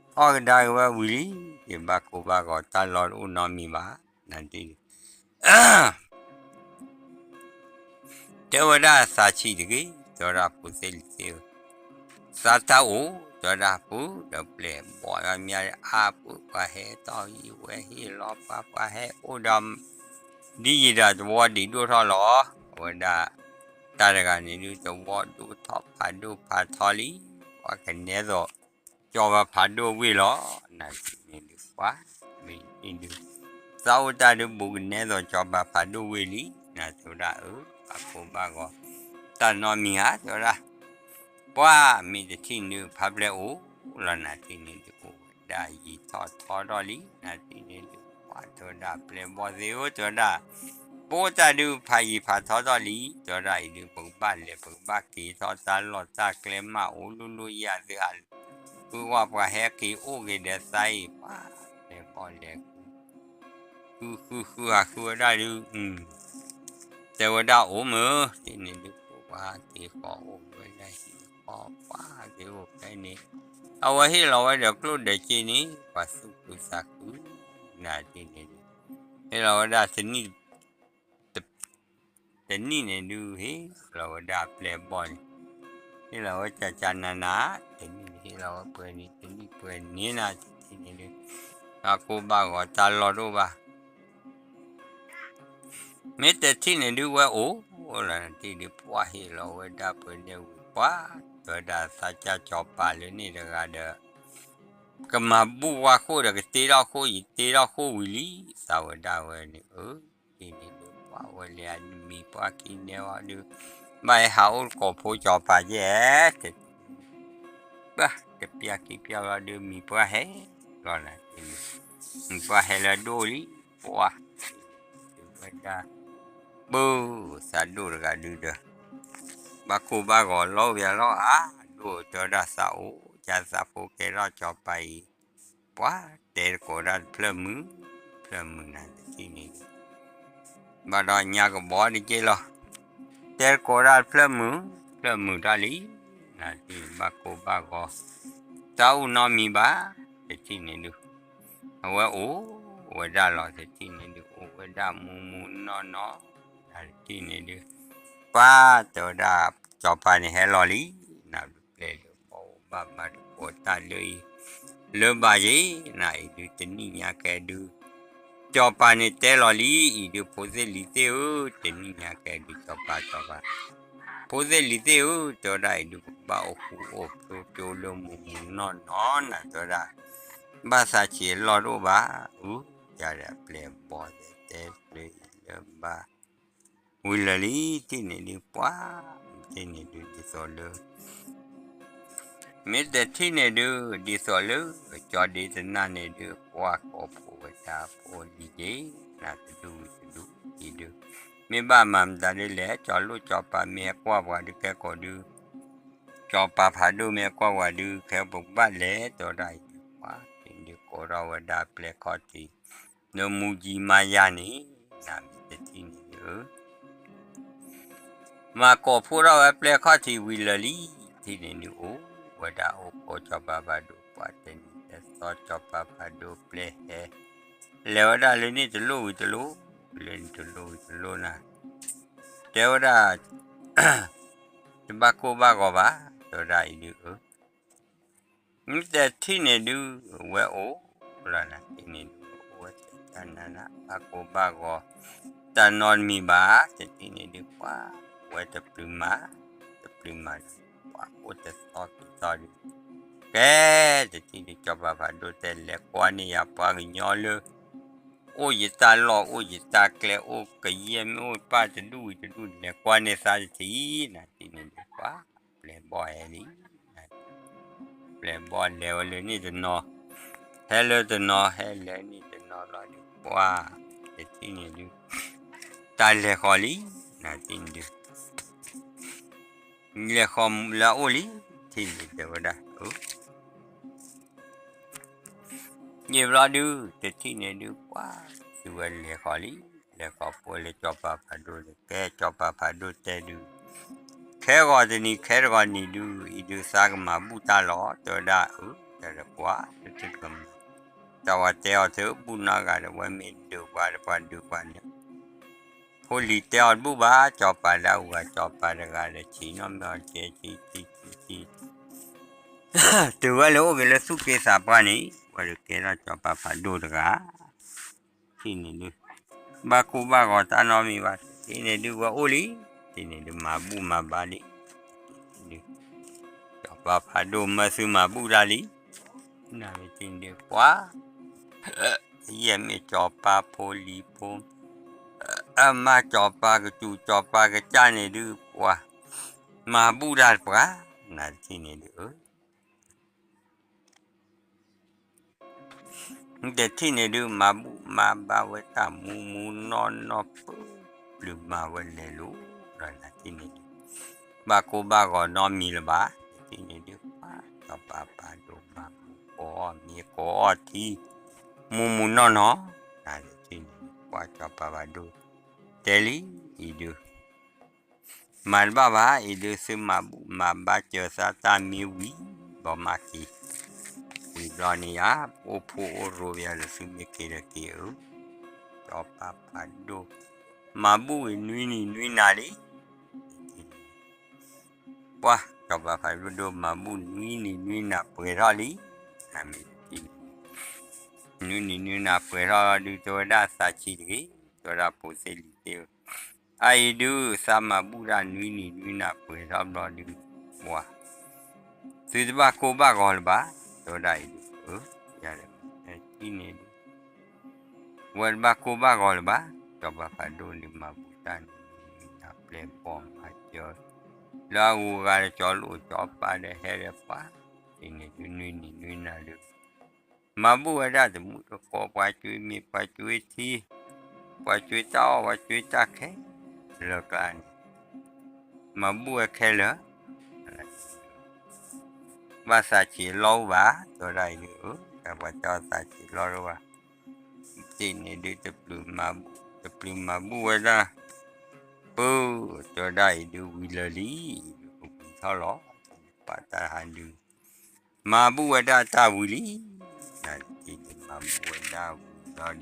အီၣ်ကဒါက့ၤဝဲဝံၤလံ, က့ၤဘၣ်ကိၢ်ဘၣ်ဂီၤတၢ်လီၢ်တအိၣ်နီတမံၤဘၣ်, နတထံၣ်ဒုး တဲဝဲဒၣ်သးဆံးတဂ့ၤ, တဲဝဲဒၣ်ဖိသ့ၣ်လံၤသ့ၣ်ဧၢ, သးတၢ်အိၣ်, တဲဝဲဒၣ်ပုၢ်ဒီးပျဲၢ်ဘီၣ်အမါအါပုၢ်ပှၤဟဲတီၢ်ယံၤဝဲဟ့ၣ်လီၤပှၤ ပှၤဟဲအိၣ်ဒီး ဒ်ယံၤဒီးသဝီဒံးဒိၣ်ထီၣ်လီၤ, အဝဲဒၣ် တၢ်တဂၤန့ၣ်ဒုးသဝီဒိၣ်ထီၣ်ဖးဒိၣ်ဖးထီလံ, ပှၤကနဲသိး ကၠီၤပၤဖးဒိၣ်ဝ့ၢ်လီၤ, နတထံၣ်န့ၣ်ဒုး ပှၤ မ့ၢ်တထံၣ်ဒုး သးအိၣ်တၢ်ဒုးဘူးကနဲသိးကၠီၤပၤဖးဒိၣ်ဝ့ၢ်လံ, နတဲဝဲဒၣ်အၢ ဘၣ်ကိၢ်ဘၣ်ဂီၤ တၢ်နီတမံၤဧါ တဲဝဲဒၣ်, ပှၤမ့ၢ်တထံၣ်န့ၣ်ဖးပျဲၢ်အိၣ်လီၤ နတထံၣ်န့ၣ်ဒုးအိၣ်ဝဲဒၣ်ယံာ်ထီၣ်ထီထီၣ်လံ, နတထံၣ်န့ၣ်ဒုး ပှၤတဲဝဲဒၣ်ပျဲၢ်ဘီၣ်သ့ၣ်ဧၢ တဲဝဲဒၣ် ပအိၣ်တၢ်ဒုးဖးယံာ်ဖးထီထီၣ်လံ, တဲဝဲဒၣ်အံၤဒုး ပကဘၣ်လဲၤပကဘၣ်က့ၤထီၣ်တၢ်လီၢ်တၢ်ကျဲမးအိၣ်လိၣ်လိၣ်ယၤသုဟး ဃုဝဲပှၤဟဲက့ၤအိၣ်က့ၤဒီးသးအံၤ ပှၤလဲၤဘီၣ်လဲၤ ဃုဃုဃုဟးဃုဝဲဒၣ်ဒုး, တဲဝဲဒၣ်အိၣ်မုၢ် တထံၣ်န့ၣ်ဒုး ပှၤက့ၤဃီၤအိၣ်ဝဲဒၣ်ဟံၣ်ဃီၤ ပှၤက့ၤအိၣ်ဖဲန့ၣ်, အဝဲဟ့ၣ်လီၤဝဲဒီးကျိၣ်ဒီးစ့န့ၣ် ပှၤသူၣ်ခုသးခု, နတထံၣ်န့ၣ်ဒုး ဟ့ၣ်လီၤဝဲဒၣ်တနံၣ် တနံၣ်န့ၣ်ဒုး ဟ့ၣ်လီၤဝဲဒၣ်ပျဲၢ်ဘီၣ်န့ၣ်, ဟ့ၣ်လီၤဝဲကၠးကၠးနးနး, တနံၣ်န့ၣ်ဟ့ၣ်လီၤဝဲပှဲၤန့ၣ် တနံၣ်ပှဲၤန့ၣ်နၤ တထံၣ်န့ၣ်ဒုး ဘၣ်ကိၢ်ဘၣ်ဂီၤတၢ်လီၢ်တအိၣ်ဘၣ် မ့ၢ်တထံၣ်န့ၣ်ဒုးဝဲအိၣ်လီၤ နတထံၣ်ဒုးပှၤဟ့ၣ်လီၤဝဲဒၣ်ပှဲၤန့ၣ်ဝံၤ ပှၤတဲဝဲဒၣ်သးကၢ်ကၠီၤပၤလၢန့ၣ်တဂၤဒီး ကမၤဘူၣ်ဝါဃိၣ်ဒီးကတ့ထီၣ်ဃိၣ်ယံၤတ့ထီၣ်ဃိၣ်ဝံၤလံ, သးဝဲဒၣ်ဝဲန့ၣ် အၢ တထံၣ်န့ၣ်ဒုးပှၤဝဲလဲၤမံၤပှၢ်ခံနဲဝဲဒုး ဘၣ်ဟဲဟးအိၣ်တကိးဖိကၠီၤပၤယဲၢ် တထံၣ်န့ၣ် ဘၣ်တပျၢ်ခံပျၢ်ဘျီဒုးမံၤပှၢ်ဟဲလီၤနၤ, မံၤပှၢ်ဟဲလၢဒိၣ်လံ, ပှၤ တဲဝဲဒၣ် ပၢ် သးဒိၣ်တဂၤဒုးဒီး ဘၣ်ကိၢ်ဘၣ်ဂီၤလီၤဝဲလီၤဧါ, ဒိၣ်တဲဝဲဒၣ်သးအိၣ် ကၢ်သးဖိကဲထီၣ်ကၠီၤပၤအံၤ, ပှၤတဲတကိးဒၣ်တဖျၢၣ်မုၢ်, ဖျၢၣ်မုၢ်နၤတထံၣ်န့ၣ်ဒုး ဘၣ်ဒီးညါကဘီတက့ၢ်လီၤ, တဲတကိးဒၣ်တဖျၢၣ်မုၢ်, ဖျၢၣ်မုၢ်တၢ်လံ, နတထံၣ်ဘၣ်ကိၢ်ဘၣ်ဂီၤ, တၢ်အိၣ်နီတမံၤဘၣ်, တထံၣ်န့ၣ်ဒုး အဝဲအိၣ်ဝဲဒၣ်လီၤ တထံၣ်န့ၣ်ဒုး အိၣ်ဝဲဒၣ်မုၢ်မုၢ်နီၢ်နီၢ်, နတထံၣ်န့ၣ်ဒုး ပှၤတဲဝဲဒၣ် ကၠီၤပၤန့ၣ်ဟဲလီၤလံ, နပျဲၢ်လၢပှၤအိၣ်ဘၣ်မၤတကိးတၢ်လၢအံၤ လၢဘၣ်ယ့ၣ် နအံၤဒုးတနံၣ်ညါကဲဒုး ကၠီၤပၤန့ၣ်တဲလီၤလံ, အံၤဒုးဖိသ့ၣ်လံၤသ့ၣ်ဧၢ, တနံၣ်ညါကဲဒုး ကၠီၤပၤ ကၠီၤပၤ ဖိသ့ၣ်လံၤသ့ၣ်ဧၢ, တဲဝဲဒၣ်အံၤဒုး ပကဘၣ်အိၣ်ဃူအိၣ်ဖိးကၠိလၢမုၢ်မုၢ်နီၢ်နီၢ်နၤ တဲဝဲဒၣ်, ဘၣ်သးဆံးအလီၢ်တအိၣ်ဘၣ်, အု ယၤဒီးအပျဲၢ်ဘီၣ်တဲတဲဖျၢၣ်အံၤလၢဘၣ် ဝံၤလၢာ်လံ, တထံၣ်န့ၣ်ဒုးပှၤ, တထံၣ်န့ၣ်ဒုးဒ်သိးလၢ မ့ၢ်တထံၣ်န့ၣ်ဒုး ဒ်သိးလၢ ကၠီဒ့တနၢ်န့ၣ်ဒုး ကွၢ်ကိးဖိဝဲတၢ်ဖိလံၤက့ၤ နတဒူၣ်ဝံၤတဒူၣ်အံၤဒုး မ့ၢ်ဘၣ်မၤမတၤဒ်လဲၣ် ကၠီၤလိၣ်ကၠီၤပၤမ့ၢ်ဟဲကွၢ်ပှၤဒုးကဲကိးဒုး ကၠီၤပၤဖးဒိၣ်မ့ၢ်ဟဲကွၢ်ပှၤဒုး ခဲပကဘၣ်လဲၤ တဲဝဲဒၣ်အံၤဒုးပှၤ တထံၣ်န့ၣ်ဒုးကိးထီၣ်ဝဲဒၣ်ပျဲၢ်ခီၣ်ထံး နမူကံမါယၤန့ၣ် နမ့ၢ်တထံၣ်န့ၣ်ဒုး မၤကိးဖိထီၣ်ဝဲပျဲၢ်ခီၣ်ထံးဝံၤလၢာ်လံ, တထံၣ်န့ၣ်ဒုးအိၣ်ဝဲဒၣ်အိၣ်ကိးကၠီၤပၤဖးဒိၣ် ပှၤတနံၤတသီကၠီၤပၤဖးဒိၣ်ပျဲၢ်ဟဲ လဲၤဝဲဒၣ်လၢန့ၣ်တလိၣ်ဝံၤတလိၣ်, လၢန့ၣ်တလိၣ်ဝံၤတလိၣ်နၤ, တဲဝဲဒၣ် တဘၣ်ကိၢ်ဘၣ်ဂီၤဘၣ်, တဲဝဲဒၣ်အံၤဒုး မ့ၢ်တထံၣ်န့ၣ်ဒုး ဝဲအိၣ်လီၤနၤ တထံၣ်န့ၣ်ဒုး အိၣ်ဝဲတနၤနၤ ဘၣ်ကိၢ်ဘၣ်ဂီၤ တၢ်နီတမံၤဘၣ်, တထံၣ်န့ၣ်ဒုး ပှၤဝဲတပျုၤမၤ, တပျုၤမၤ, ပှၤအိၣ်တသီခံသီဒုး ကဲ တထံၣ်ဒုး ကၠီၤပၤဖးဒိၣ်တဲလဲၤကွၢ်န့ၢ်ယၤပှၤကညီလၢ အိၣ်ယတၢ်လီၢ်အိၣ်ယတၢ်ကျဲအိၣ်ကယဲၢ်မ့ၢ်အိၣ်ပၢ်တဒူၣ်ဝံၤတဒူၣ် လဲၤကွၢ်န့ၢ်သးတထံၣ်, နထံၣ်န့ၣ်ဒုးပှၤ ပျဲၢ်ဘီၣ်ဟဲလံ, ပျဲၢ်ဘီၣ်လဲၤဝဲလၢန့ၣ်တနီၤ, ဟဲလၢတနီၤ ဟဲလဲၤန့ၣ်တနီၤလီၤဒုးပှၤ, တထံၣ်န့ၣ်ဒုး တၢ်လဲၤဃီၤလံ, နထံၣ်န့ၣ်ဒုး လဲၤဃီၤလၢအအိၣ်လံ, ထံၣ်န့ၣ်တဲဝဲဒၣ်, ယံာ်ဘျီဒုး တထံၣ်န့ၣ်ဒုး ပှၤ သုဝဲလဲၤဃီၤလံ, လဲၤဃီၤပှဲၤလၢစီၤပၤဖးဒိၣ်န့ၣ် ကဲစီၤပၤဖးဒိၣ်တဲဒုး, ခဲဂီၤတနံၤ ခဲတဂီၤနံၤဒုး အံၤဒုးသးကမၤဘူၣ်တၢ်လီၤ တဲဝဲဒၣ်, တဲဒီးပှၤ တကမၤ, တၢ်ဝဲတဲအီၤသုဘူၣ်နီတဂၤဒီး ဝဲမ့ၢ်ဒုးပှၤဒီးပှၤဒုးပှၤန့ၣ် ဖိလံၤတဲအီၤတဘူၣ်ဘၣ်, စီၤပၤလၢအဂၤ စီၤပၤတဂၤဒီးဆံးနီၣ်မ့ၢ်အီၤကဲဆံးဆံးဆံးဆံး, တုၤဝဲလၢအိၣ်က့ၤလၢသူၣ်က့သးပှၢ်န့ၣ် ဝဲဒုးကဲထီၣ်စီၤပၤဖးဒိၣ်တဂၤ, ထံၣ်န့ၣ်ဒုး, ဘၣ်ကိၢ်ဘၣ်ဂီၤတၢ်နီတမံၤဘၣ်, ထံၣ်န့ၣ်ဒုးဝဲအိၣ်လံ, ထံၣ်န့ၣ်ဒုးမၤဘူၣ်မၤဘါလံ, ဒုး, စီၤပၤဖးဒိၣ်မၢသုမၤဘူၣ်တၢ်လံ, နထံၣ်န့ၣ်ဒုးပှၤ ယဲၢ်မ့ၢ်စီၤပၤဖိလံၤဖိ, အမါစီၤပၤကစူၤစီၤပၤကစၢ်န့ၣ်ဒုးပှၤ, မၤဘူၣ်တၢ်တပှၤ, နတထံၣ်န့ၣ်ဒုး, နတထံၣ်န့ၣ်ဒုး မၤဘူၣ်မၤဘါဝဲတၢ်မူမူနီၢ်နီၢ်ပၢၢ်, ပျုၤမၤဝဲလဲၤလိၤ, ဒီးနတထံၣ်န့ၣ်ဒုး, ဘၣ်ကိၢ်ဘၣ်ဂီၤနီတမံၤလၢၤဘၣ်, နတထံၣ်န့ၣ်ဒုးပှၤ, စီၤပၤဖးဒိၣ်မၤဘူၣ်ကိးအီၣ်မ့ၤကိးအီထံ, မူမူနီၢ်နီၢ်, နတထံၣ်န့ၣ်ဒုး ပှၤစီၤပၤဖးဒိၣ်, တဲလံ, အံၤဒုး မၤတဘၣ်ဘၣ်, အံၤဒုးသုမၤဘူၣ်မၤဘါစၢၤသးတၢ်မ့ၢ်ဝံၤ, ဘီမးက့ၤ, ဝံၤဘျီန့ၣ်ယါ, အိၣ်ဖှိၣ်အိၣ်ရိဘၣ်ဒီးသုမ့ၢ်က့ၤဒီးက့ၤဧၢ, စီၤပၤဖးဒိၣ်, မၤဘူၣ်ဝံၤနွံနံၤနွံနၤလံ, ပှၤစီၤပၤဖးဒိၣ်ဒိၣ်မၤဘူၣ်နွံနံၤနွံနၤပှဲၤထီၣ်လံ, နမ့ၢ် နွံနံၤနွံနၤပှဲၤထီၣ်လီၤဒုး တဲဝဲဒၣ်သးဆံးတဂ့ၤ, တဲဝဲဒၣ်ဖိသ့ၣ်လံၤသ့ၣ်ဧၢ, အအံၤဒုး သးမၤဘူၣ်တၢ်နွံနံၤနွံနၤပှဲၤထီၣ်ဘျီဒုး, ပှၤ, သုတဘၣ်ကိၢ်ဘၣ်ဂီၤလၢၤဘၣ်, တဲဝဲဒၣ်အံၤဒုး, အၢ, ယၤဒီး, ထံၣ်န့ၣ်ဒုး ဝဲတဘၣ်ကိၢ်ဘၣ်ဂီၤလၢၤဘၣ်, စီၤပၤဖးဒိၣ်န့ၣ်မၤဘူၣ်တၢ်နွံနံၤနွံနၤပျဲၢ်ဘီၣ်မၤစၢၤ, လၢအဂုၤအဂၤဒီးကၠီလိာ်ကၠီပၤဒီးဟဲဒီးပှၤ, ထံၣ်န့ၣ်ဒုးနွံနံၤနွံနၤဒုး မၤဘူၣ်ဝဲဒၣ်တမူတကိး ပှၤကွ့မ့ၤ ပှၤကွ့ထံ, ပှၤကွ့တၢ်အီၣ် ပှၤကွ့တၢ်ခဲလၢာ်ကျါန့ၣ်, မၤဘူၣ်ဝဲခဲလၢာ်, ဘၣ်သးဆံးလီၢ်အိၣ်ဘၣ်, တဲဝဲဒၣ်အံၤဒုး, ပှၤတဲအီၤသးဆံးလီၢ်တအိၣ်ဘၣ်, ထံၣ်န့ၣ်ဒုး တပျုၤမၤဘူၣ်ဝဲဒၣ်, ပၢ, တဲဝဲဒၣ်အံၤဒုးဝံၤလၢာ်လံ, အံၤဒုးကဝံၤထီၣ်လီၤ, ပှၤတၢ်ဟါဒုး မၤဘူၣ်ဝဲဒၣ်တၢ်ဝံၤလံ,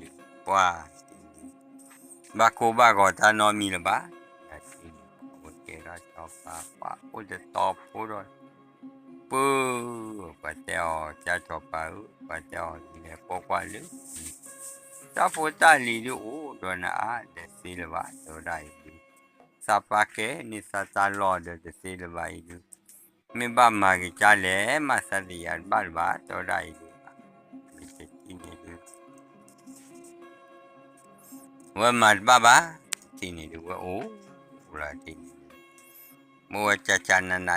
နတထံၣ်န့ၣ်မၤဘူၣ်ဝဲဒၣ်ဝံၤလီၤဒုး ပှၤ, ဘၣ်ကိၢ်ဘၣ်ဂီၤတၢ်နီတမံၤလၢၤဘၣ်, နတထံၣ်န့ၣ် ပှၤကဲထီၣ်စီၤပၤပှၤအိၣ်တတီၤဖိဒီး, ပၢ, ပှၤတဲအီၤ ကၢ်စီၤပၤဧၢ, ပှၤတဲအီၤလဲၤကွၢ်ကွၢ်လၢ တၢ်ဖိတၢ်လံၤဒုးအိၣ်ဒီးနအါလဲၤသ့လၢၤဘၣ်, တဲဝဲဒၣ်အံၤဒုး, သးပှၢ်ကဲန့ၢ်သးတၢ်လီၢ်ဒီးတသ့လၢၤဘၣ်အံၤဒုး, မ့ၢ်ဘၣ်မၤက့ၤကၢ်လဲၣ် မၤသးတယာ်တဘၣ်လၢၤဘၣ်, တဲဝဲဒၣ်အံၤဒုး, မ့ၢ်တထံၣ်န့ၣ်ဒုး ဝဲမၤတဘၣ်ဘၣ်, တထံၣ်န့ၣ်ဒုး ဝဲအိၣ်လီၤတထံၣ်န့ၣ်ဒုး, မ့ၢ်ဝဲကၢ်ကၢ်နးနးလံ,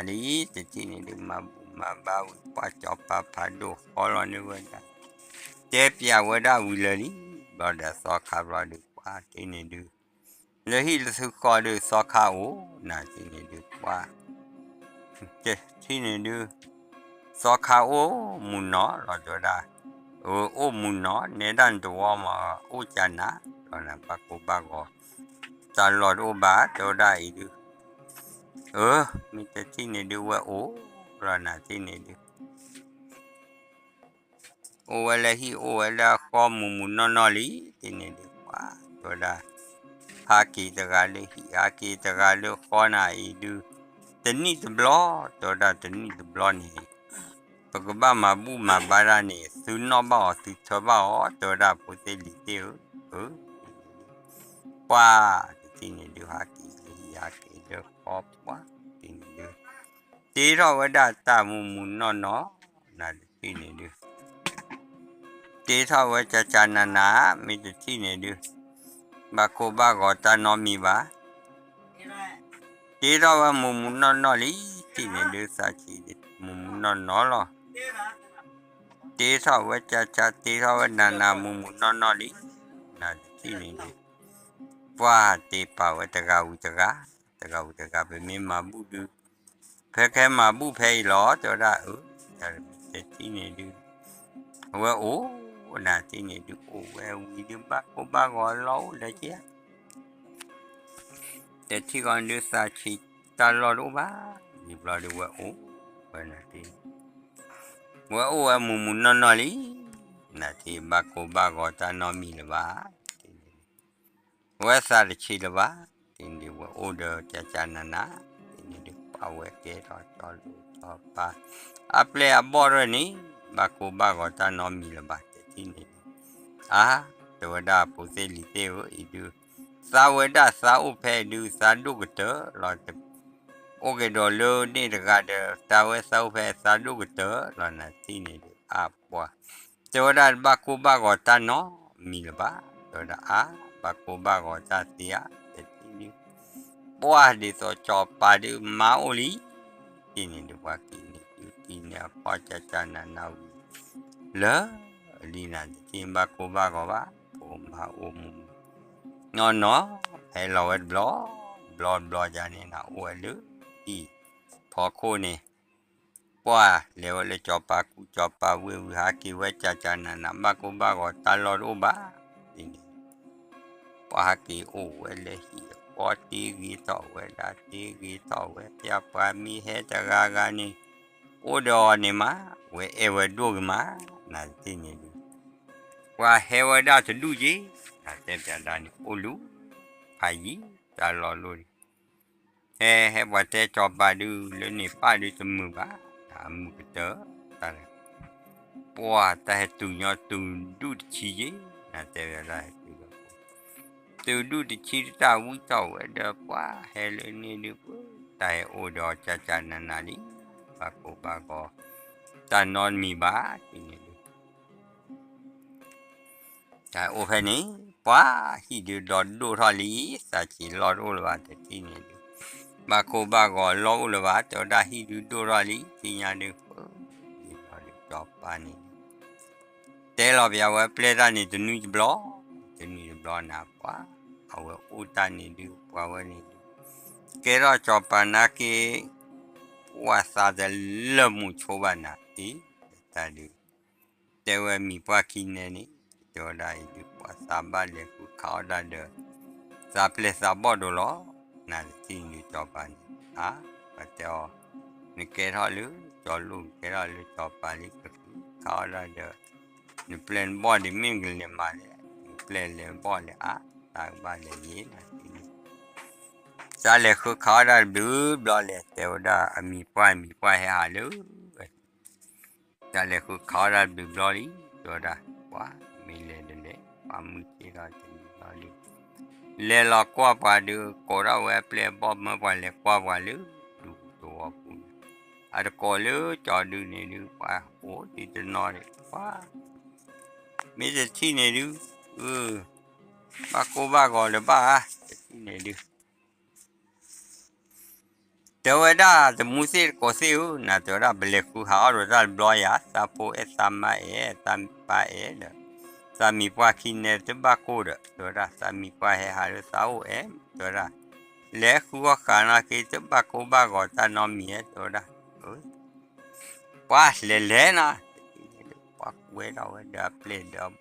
တထံၣ်န့ၣ်ဒုး မၤဘူၣ်မၤဘါဝံၤ ပှၤစီၤပၤဖးဒိၣ်ဃီလီၤန့ၢ်ဝဲဒၣ်, တဲပျးဝဲဒၣ်ဝံၤလၢာ်လံ, ဘျီဒီးသီခါဘျီဒုး ပှၤတထံၣ်န့ၣ်ဒုး လၢဟံၣ်လၢသုဃီဒုး သီခါအိၣ်, နတထံၣ်န့ၣ်ဒုး ပှၤ တထံၣ်န့ၣ်ဒုး သီခါအိၣ်မူနီၢ်လီၤ တဲဝဲဒၣ်, အိၣ်မူနီၢ် နဲဒၣ်နတဝီမး အိၣ်ကၢ်နၤ, ဒီးနဘၣ်ကိၢ်ဘၣ်ဂီၤ တၢ်လီၢ်တအိၣ်ဘၣ် တဲဝဲဒၣ်အံၤဒုး, အၢ, မ့ၢ်တထံၣ်န့ၣ်ဒုး ဝဲအိၣ်လီၤ နတထံၣ်န့ၣ်ဒုး အိၣ်ဝဲလၢဟံၣ်အိၣ်ဝဲလၢအဃီမူးမူးနီၢ်နီၢ်လံ, တထံၣ်န့ၣ်ဒုး ပှၤ တဲဝဲဒၣ်, ဟးက့ၤတဂၤလၢဟံၣ် ဟးက့ၤတဂၤလၢဃီနၤအံၤဒုး, တနံၣ်တဘျီ, တဲဝဲဒၣ်တနံၣ်တဘျီန့ၣ်, ပကဘၣ်မၤဘူၣ်မၤဘါတၢ်န့ၣ် သုနီၣ်ဘၣ်အီၤ သုထၢဘၣ်အီၤ, တဲဝဲဒၣ်ဖိသ့ၣ်လံၤသ့ၣ်ဧၢ, အၢ ပှၤ တထံၣ်န့ၣ်ဒုး ဟးက့ၤလၢဟံၣ် ဟးက့ၤလၢဃီပှၤ, တထံၣ်န့ၣ်ဒုး, တ့ထီၣ်ဝဲဒၣ်တၢ်မူးမူးနီၢ်နီၢ်, နတထံၣ်န့ၣ်ဒုး တ့ထီၣ်ဝဲကၢ်ကၢ်နးနး, မ့ၢ်တထံၣ်န့ၣ်ဒုး, ဘၣ်ကိၢ်ဘၣ်ဂီၤတၢ်နီတမံၤဘၣ်, တ့ထီၣ်ဝဲမူးမူးနီၢ်နီၢ်လံ, တထံၣ်န့ၣ်ဒုး သးဆံးမူးမူးနီၢ်နီၢ်လီၤ, တ့ထီၣ်ဝဲကၢ်ကၢ် တ့ထီၣ်ဝဲနးနး မူးမူးနီၢ်နီၢ်လံ, နတထံၣ်န့ၣ်ဒုး, ပှၤတ့ပာ်ဝဲတဂၤဝံၤတဂၤ, တဂၤဝံၤတဂၤ ပမ့ၢ်မၤဘူၣ်ဒုး ဖဲကဟဲမၤဘူၣ်ဖဲအံၤလီၤ တဲဝဲဒၣ်အၢ, တထံၣ်န့ၣ်ဒုး, အဝဲအိၣ်, နတထံၣ်န့ၣ်ဒုး အိၣ်ဝဲဝံၤဒုး ဘၣ်ကိၢ်ဘၣ်ဂီၤလီၤအိၣ်လၢက့ဧါ, တထံၣ်ဃီဒုးသးဆံးတၢ်လီၢ်တအိၣ်ဘၣ်, ဒ်ဘျီဒုးဝဲအိၣ်ဝဲနတထံၣ်, ဝဲအိၣ်ဝဲမုာ်မုာ်နီၢ်နီၢ်လံ, နတထံၣ်ဘၣ်ကိၢ်ဘၣ်ဂီၤတၢ်နီတမံၤလၢၤဘၣ်, ဝဲသးတဆံးလၢၤဘၣ်, တထံၣ်န့ၣ်ဒုး ဝဲအိၣ်ဒီးကၠၢ်ကၠၢ်နးနး, တထံၣ်န့ၣ်ဒုးပာ်ဝဲကဲထီၣ်ကၠီလိာ်ကၠီပၤ, အပျဲၢ်အဘီၣ်တဖၣ်န့ၣ်, ဘၣ်ကိၢ်ဘၣ်ဂီၤတၢ်နီတမံၤလၢၤဘၣ်, တထံၣ်န့ၣ်ဒုး, အါ, တဲဝဲဒၣ်ဖိသ့ၣ်လံၤသ့ၣ်ဧၢ အံၤဒုး, သါဝဲဒၣ်သါအိၣ်ဖဲဒုး သါဒိၣ်ကတၢၢ်လီၤ အိၣ်က့ၤဒီးလၢန့ၣ်တဂၤဒီး သါဝဲသါအိၣ်ဖဲသါဒိၣ်ကတၢၢ်လီၤ နတထံၣ်န့ၣ်ဒုး အါပှၤ, တဲဝဲဒၣ်ဘၣ်ကိၢ်ဘၣ်ဂီၤတၢ်နီတမံၤလၢၤဘၣ်, တဲဝဲဒၣ်အါ, ဘၣ်ကိၢ်ဘၣ်ဂီၤတၢ်သ့ဧါ, တထံၣ်ဒုး, ပှၤဒ်သိးကၠီၤပၤဒုးမါအိၣ်လံ, တထံၣ်န့ၣ်ဒုး ပှၤကံးန့ၢ်ဒုး ကံးန့ၢ်အဖီကၠၢ်ကၠၢ်နးနးဝံၤ, လၢလံနၤ တထံၣ်ဘၣ်ကိၢ်ဘၣ်ဂီၤဘၣ်, ဖိမါအိၣ်မူမူနီၢ်နီၢ်, ဟဲလီၤဝဲတဘျီ, ဘျီဘျီယၤန့ၣ်နၤ အိၣ်ဝဲလၢဟံၣ်ဖီခိၣ်န့ၣ်, ပှၤလဲၤဝဲလၢကၠီၤပၤကူ ကၠီၤပၤဝ့ၢ်ဝံၤဟးက့ၤဝဲကၠၢ်ကၠၢ်နးနး ဘၣ်ကိၢ်ဘၣ်ဂီၤတၢ်လီၢ်တအိၣ်ဘၣ်, ဒ်န့ၣ် ပှၤဟးက့ၤအိၣ်ဝဲလၢဟံၣ်အဃီ တ့ဂ့ၤထီၣ်ဝဲဒၣ် တ့ဂ့ၤထီၣ်ဝဲ ဖဲပှၤမ့ၢ်ဟဲတဂၤဂၤန့ၣ်, အိၣ်ဒီးအီၤန့ၣ်မး, ဝဲအဲၣ်ဝဲဒိၣ်ဂ့ၤမး, နတထံၣ်န့ၣ်ဒုး, ပှၤဟဲဝဲဒၣ်တဒူၣ်က့ၤ, နတဲပျးဒၣ်န့ၣ် အိၣ်လူၤဖးယံၤတၢ်လီၢ်လိၤန့ၣ် ဟဲဟဲပှၤတဲကၠီၤပၤဒုး လၢန့ၣ်ပၢ်ဒုးတမုာ်ဘၣ်, တၢ်မုာ်ကတၢၢ်, တၢ် ပှၤတၢ်ဟဲတုၤညီတုၤဒူၣ်တဆံယ့ၣ်, နတဲဝဲဒၣ်ဟဲတုၤဒီး တုၤဒူၣ်တဆံတၢ်ဝံၣ်ထီၣ်ဝဲဒီး ပှၤဟဲလၢန့ၣ်ဒုး တၢ်ဟဲအိၣ်ဒီးကၠၢ်ကၠၢ်နးနးလံ, ဘၣ်ကိၢ်ဘၣ်ဂီၤ တၢ်နီတမံၤဘၣ် ဒ်န့ၣ်ဒုး တၢ်အိၣ်ဖဲန့ၣ် ပှၤဟံၣ်ဒုးဒီးဒိၣ်ထီၣ်လံ, သးဆံးလီၢ်တအိၣ်လၢၤဘၣ် တထံၣ်န့ၣ်ဒုး, ဘၣ်ကိၢ်ဘၣ်ဂီၤလီၢ်အိၣ်လၢၤဘၣ်, တဲဝဲဒၣ်ဟံၣ်ဒုးဒိၣ်ထီၣ်လံ သ့ၣ်ညါဒုး, ပှၤဒုးကၠီၤပၤန့ၣ် တဲလီၤပျးဝဲပျဲၢ်တၢ်န့ၣ် တနွံတဘျီ, တနွံတဘျီနၤ ပှၤအဝဲအိၣ်တၢ်န့ၣ်ဒုး ပှၤဝဲန့ၣ်ဒုး ကဲထီၣ်ကၠီၤပၤနာ်က့ ပှၤသးတလၢာ်မုာ်ဆိဘၣ်နၤ အ့ၣ် တၢ်ဒုး တဲဝဲမံၤပှၢ်ခံနဲန့ၣ် တဲဝဲဒၣ်အံၤဒုး ပှၤသးဘၣ်လဲၤဃုခးအီၣ်ဒၣ်ဒီး သးပျဲၢ်သးဘီၣ်ဒိၣ်လီၤ, နတထံၣ်န့ၣ်ဒုးကၠီၤပၤန့ၣ် အါ ပှၤတဲအီၤ နကဲထီၣ်လၢကၠီၤလိၣ် နကဲထီၣ်လၢကၠီၤပၤလံ ကဃုခးအီၣ်ဒၣ်ဒီး နပျဲၢ်နဘီၣ်ဒ်မ့ၢ်နကလဲၤမၤလဲၣ်, နပျဲၢ်လဲၤဘီၣ်လဲၣ်အါ, တၢ်ကဘၣ်လဲၤယ့ၣ်နၤ တထံၣ်န့ၣ် သးလဲၤဃုခးအီၣ်ဒၣ်တဘျုးဘျီလဲၣ် တဲဝဲဒၣ်အမံၤပှၢ် မံၤပှၢ်ဟဲဟးလၢ တၢ်လဲၤဃုခးအီၣ်ဒၣ်တဘျုးဘျီလံ တဲဝဲဒၣ် ပှၤမ့ၢ်လဲၤဒီးလဲၤ ပှၤမုၢ်ဆ့ၣ်ထီၣ်တနံၤဘျီလံ လဲၤလီၤကွၢ်ပှၤဒုး ကိးထီၣ်ဝဲအပျဲၢ်အဘီၣ်မၢပှၤလဲၤကွၢ်ပှၤလၢ ဒူပူၤသဝီပူၤန့ၣ် အတကိးလၢကၠီၤဒုးန့ၣ်ဒုး ပှၤအိၣ်ဒံးတနီၤန့ၣ် ပှၤ မ့ၢ်တထံၣ်န့ၣ်ဒုး ဘၣ်ကိၢ်ဘၣ်ဂီၤလၢၤဘၣ်ဧါ တထံၣ်န့ၣ်ဒုး တဲဝဲဒၣ်တမူသ့ၣ်တကိးသ့ၣ်ဧၢ နၤတဲဝဲဒၣ် ပလဲၤဃုဟးအီၣ်ဒိးတၢ်တဘျီယၤ သးဖိအဲၣ်သးမါအဲၣ် သးမံၤပှၢ်အဲၣ်ဒီး သးမံၤပှၢ်ခံနဲတဘၣ်ကိၢ်ဒီး တဲဝဲဒၣ် သးမံၤပှၢ်ဟဲဟးလၢသးအိၣ်အဲၣ် တဲဝဲဒၣ် လဲၤဃုအီၣ်ဃာ်နာ်က့ တဘၣ်ကိၢ်ဘၣ်ဂီၤတၢ်နီတမံၤဧၢ တဲဝဲဒၣ် ပှၤလဲၤလဲၤနၤ ပှၤကွဲထီၣ်ဝဲဒီးအပျဲၢ်ဒီးအ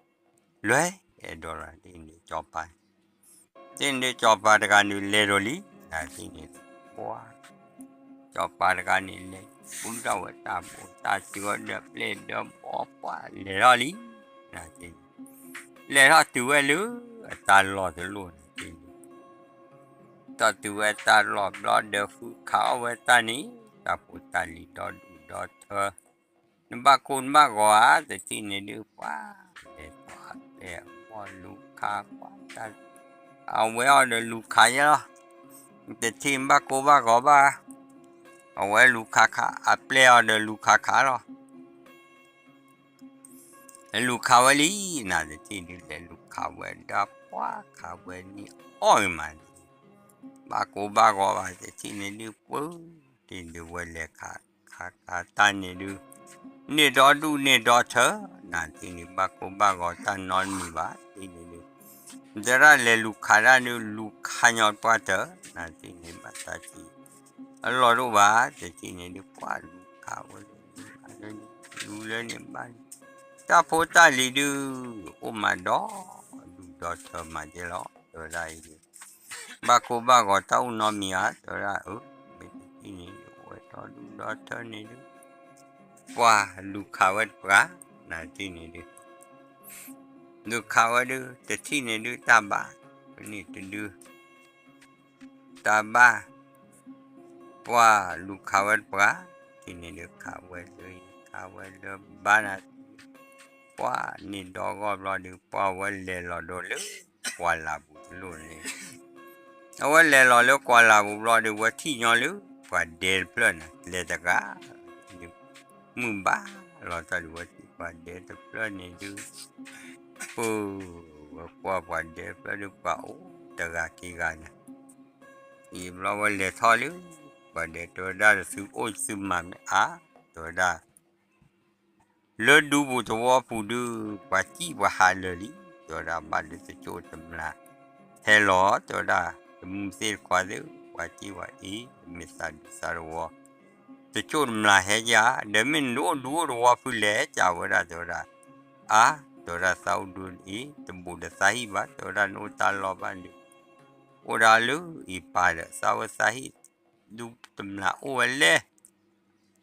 ဘီၣ် လဲၤအဲၣ်ဒိးလီၤ တထံၣ်န့ၣ်ကၠီၤပၤ တထံၣ်န့ၣ်ကၠီၤပၤတဂၤန့ၣ်လဲၤဒီးလံ နတထံၣ်န့ၣ် ပှၤ ကၠီၤပၤတဂၤန့ၣ်လဲၤ ဃုထီၣ်ဝဲတၢ်ဘိးတၢ်စၢၤဒီးပျဲၢ်ဒီးဘီၣ်ပှၤလဲၤထီၣ်လံ နတထံၣ်န့ၣ် လဲၤထီၣ်တုၤဝဲလၢအတၢ်လီၢ်တလိၣ် နတထံၣ်န့ၣ် ထီၣ်တုၤဝဲတၢ်လီၢ်ဘျီဒီးဃုခးအီၣ်ဝဲတၢ်န့ၣ် တၢ်ဖိတၢ်လံၤဒီဒူၣ်ဒီထၢ နဘၣ်ကိၢ်နဘၣ်ဂီၤဧါ တထံၣ်န့ၣ်ဒုးပှၤ လဲၤထီၣ်အပျဲၢ်အဘီၣ်လူၤခးပှၤတၢ် အဝဲအီၤဒီးလူၤခးယဲလီၤ တထံၣ်ဘၣ်ကိၢ်ဘၣ်ဂီၤဘၣ် အဝဲလူၤခးခး အပျဲၢ်အီၤဒီးလူၤခးခးလီၤ လူၤခးဝဲလံ နတထံၣ်ဒုး လဲၤလူၤခးဝဲဒၣ်ပှၤခးဝဲန့ၣ်အီၣ်ဂ့ၤမး ဘၣ်ကိၢ်ဘၣ်ဂီၤဘၣ် တထံၣ်န့ၣ်ဒုး ပှၤ တထံၣ်ဒုးဝဲလဲၤခး ခးခးတၢ်န့ၣ်ဒုး န့ၢ်ဒီဒူၣ်န့ၢ်ဒီထၢ နတထံၣ်န့ၣ် ဘၣ်ကိၢ်ဘၣ်ဂီၤတၢ်နီတမံၤဘၣ် တထံၣ်န့ၣ်ဒုး တဲဒၣ်လဲၤလူၤခးဒၣ်ဒုး လူၤခးညီပှၤတၢၢ် နတထံၣ်န့ၣ် ဘၣ်တၢ်စံး အလီၢ်တအိၣ်ဘၣ် တထံၣ်န့ၣ်ဒုး ပှၢ်လူၤခးဝဲလၢန့ၣ်ဘၣ်လၢန့ၣ် လူၤလၢန့ၣ်ဘၣ်န့ၣ် တၢ်ဖိတၢ်လံၤဒုး အိၣ်မးဒီး ဒူၣ်ဒီးထၢမးကဲလီၤ တဲဝဲဒၣ်အံၤဒုး ဘၣ်ကိၢ်ဘၣ်ဂီၤတၢ်အိၣ်နီတမံၤဧါ တဲဝဲဒၣ် အၢ မ့ၢ်တထံၣ်န့ၣ် အိၣ်ဝဲဒီးဒူၣ်ဒီးထၢန့ၣ်ဒုး ပှၢ်လူၤခးဝဲတပှၢ် နတထံၣ်န့ၣ်ဒုး လူၤခးဝဲဒုး တထံၣ်န့ၣ်ဒုး တၢ်ဘၣ် န့ၣ်တဒု တၢ်ဘၣ် ပှၢ်လူၤခးဝဲတပှၢ် တထံၣ်န့ၣ်ဒုး ခးဝဲလၢ ခးဝဲလၢဘၣ်နၤ ပှၢ်န့ၣ်ဒီဂီၢ်ဘျီဒုး ပှၢ်ဝဲလဲၤလီၤဒိလၢ ကွၢ်လၢ်ပူၤတလိၣ်န့ၣ် အဝဲလဲၤလီၤလၢကွၢ်လၢ်ပူၤဘျီဒုး ဝဲထံၣ်ညီလၢ ပှၤဒဲတဖျၢၣ်န့ၣ် လဲၤတဂၤ မုၢ်ဘၣ်လီၤတၢ်ဒုး ဝဲထံၣ်ပှၤဒဲတဖျၢၣ်န့ၣ်ဒုး ပၢ် ဝဲကွၢ်ပှၤဒဲတဖျၢၣ်ဒုး ပှၤအိၣ်တဂၤခံဂၤန့ၣ် အံၤဘျီဝဲလဲၤထီၣ်လၢ ပှၤဒဲတဲဝဲဒၣ် သုအိၣ်သုမၤမ့ၢ်အါ တဲဝဲဒၣ် လၢဒူပူၤသဝီပူၤဒုး ပှၤစံၣ်ပှၤဟးလၢာ်လံ တဲဝဲဒၣ် ဘၣ်ဒုးတစိၢ်တမျၢ် ဟဲလီၤ တဲဝဲဒၣ် တမုၢ်သ့ၣ်တခွါသ့ၣ် ပှၤစံၣ်ပှၤအ့ မ့ၢ်သးဒူသးသဝီ တစိၢ်တမျၢ်ဟဲကါ ဒီးမ့ၢ်နအိၣ်ဒူအိၣ်သဝီဖုလဲၣ် ကးဝဲဒၣ် တဲဝဲဒၣ် အါ တဲဝဲဒၣ် သးအိၣ်ဒူအ့ တဘူးဒီးသးဟံၣ်ဘၣ် တဲဝဲဒၣ် နအိၣ်တၢ်လီၢ်ဘၣ်ဒုး အိၣ်ဒၣ်လၢအံၤပၢ်ဒီး သးဝဲသးဟံၣ် ဒူတမျၢ်အိၣ်ဝဲလဲၣ်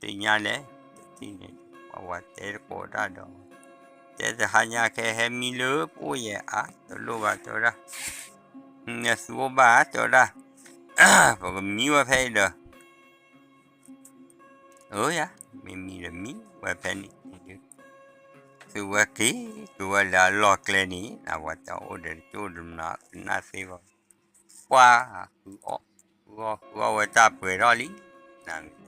သ့ၣ်ညါလဲၣ် တထံၣ်န့ၣ် ပှၤဝဲတဲတကိးတၢ်ဒီး တဲတဟါညါခဲဟဲမံလၢပအိၣ်ယဲၢ်အါ တလိၣ်ဘၣ် တဲဝဲဒၣ် သုအိၣ်ဘၣ် တဲဝဲဒၣ် ပကမံဝဲဖဲအံၤဒီး အၢယၤ မ့ၢ်မံဒီးမံဝဲဖဲန့ၣ် သုဝဲက့ၤ သုဝဲလၢအလီၢ်ကျဲန့ၣ် နဝဲတၢ်အိၣ်ဒီးတကၠိၣ်တမျၢ် ကနၣ်သ့ဘၣ် ပှၢ် ဃုအီၣ် ဃုအီၣ်ဃုအီၣ်ဝဲတၢ်ပှဲၤထီၣ်လံ နမ့ၢ်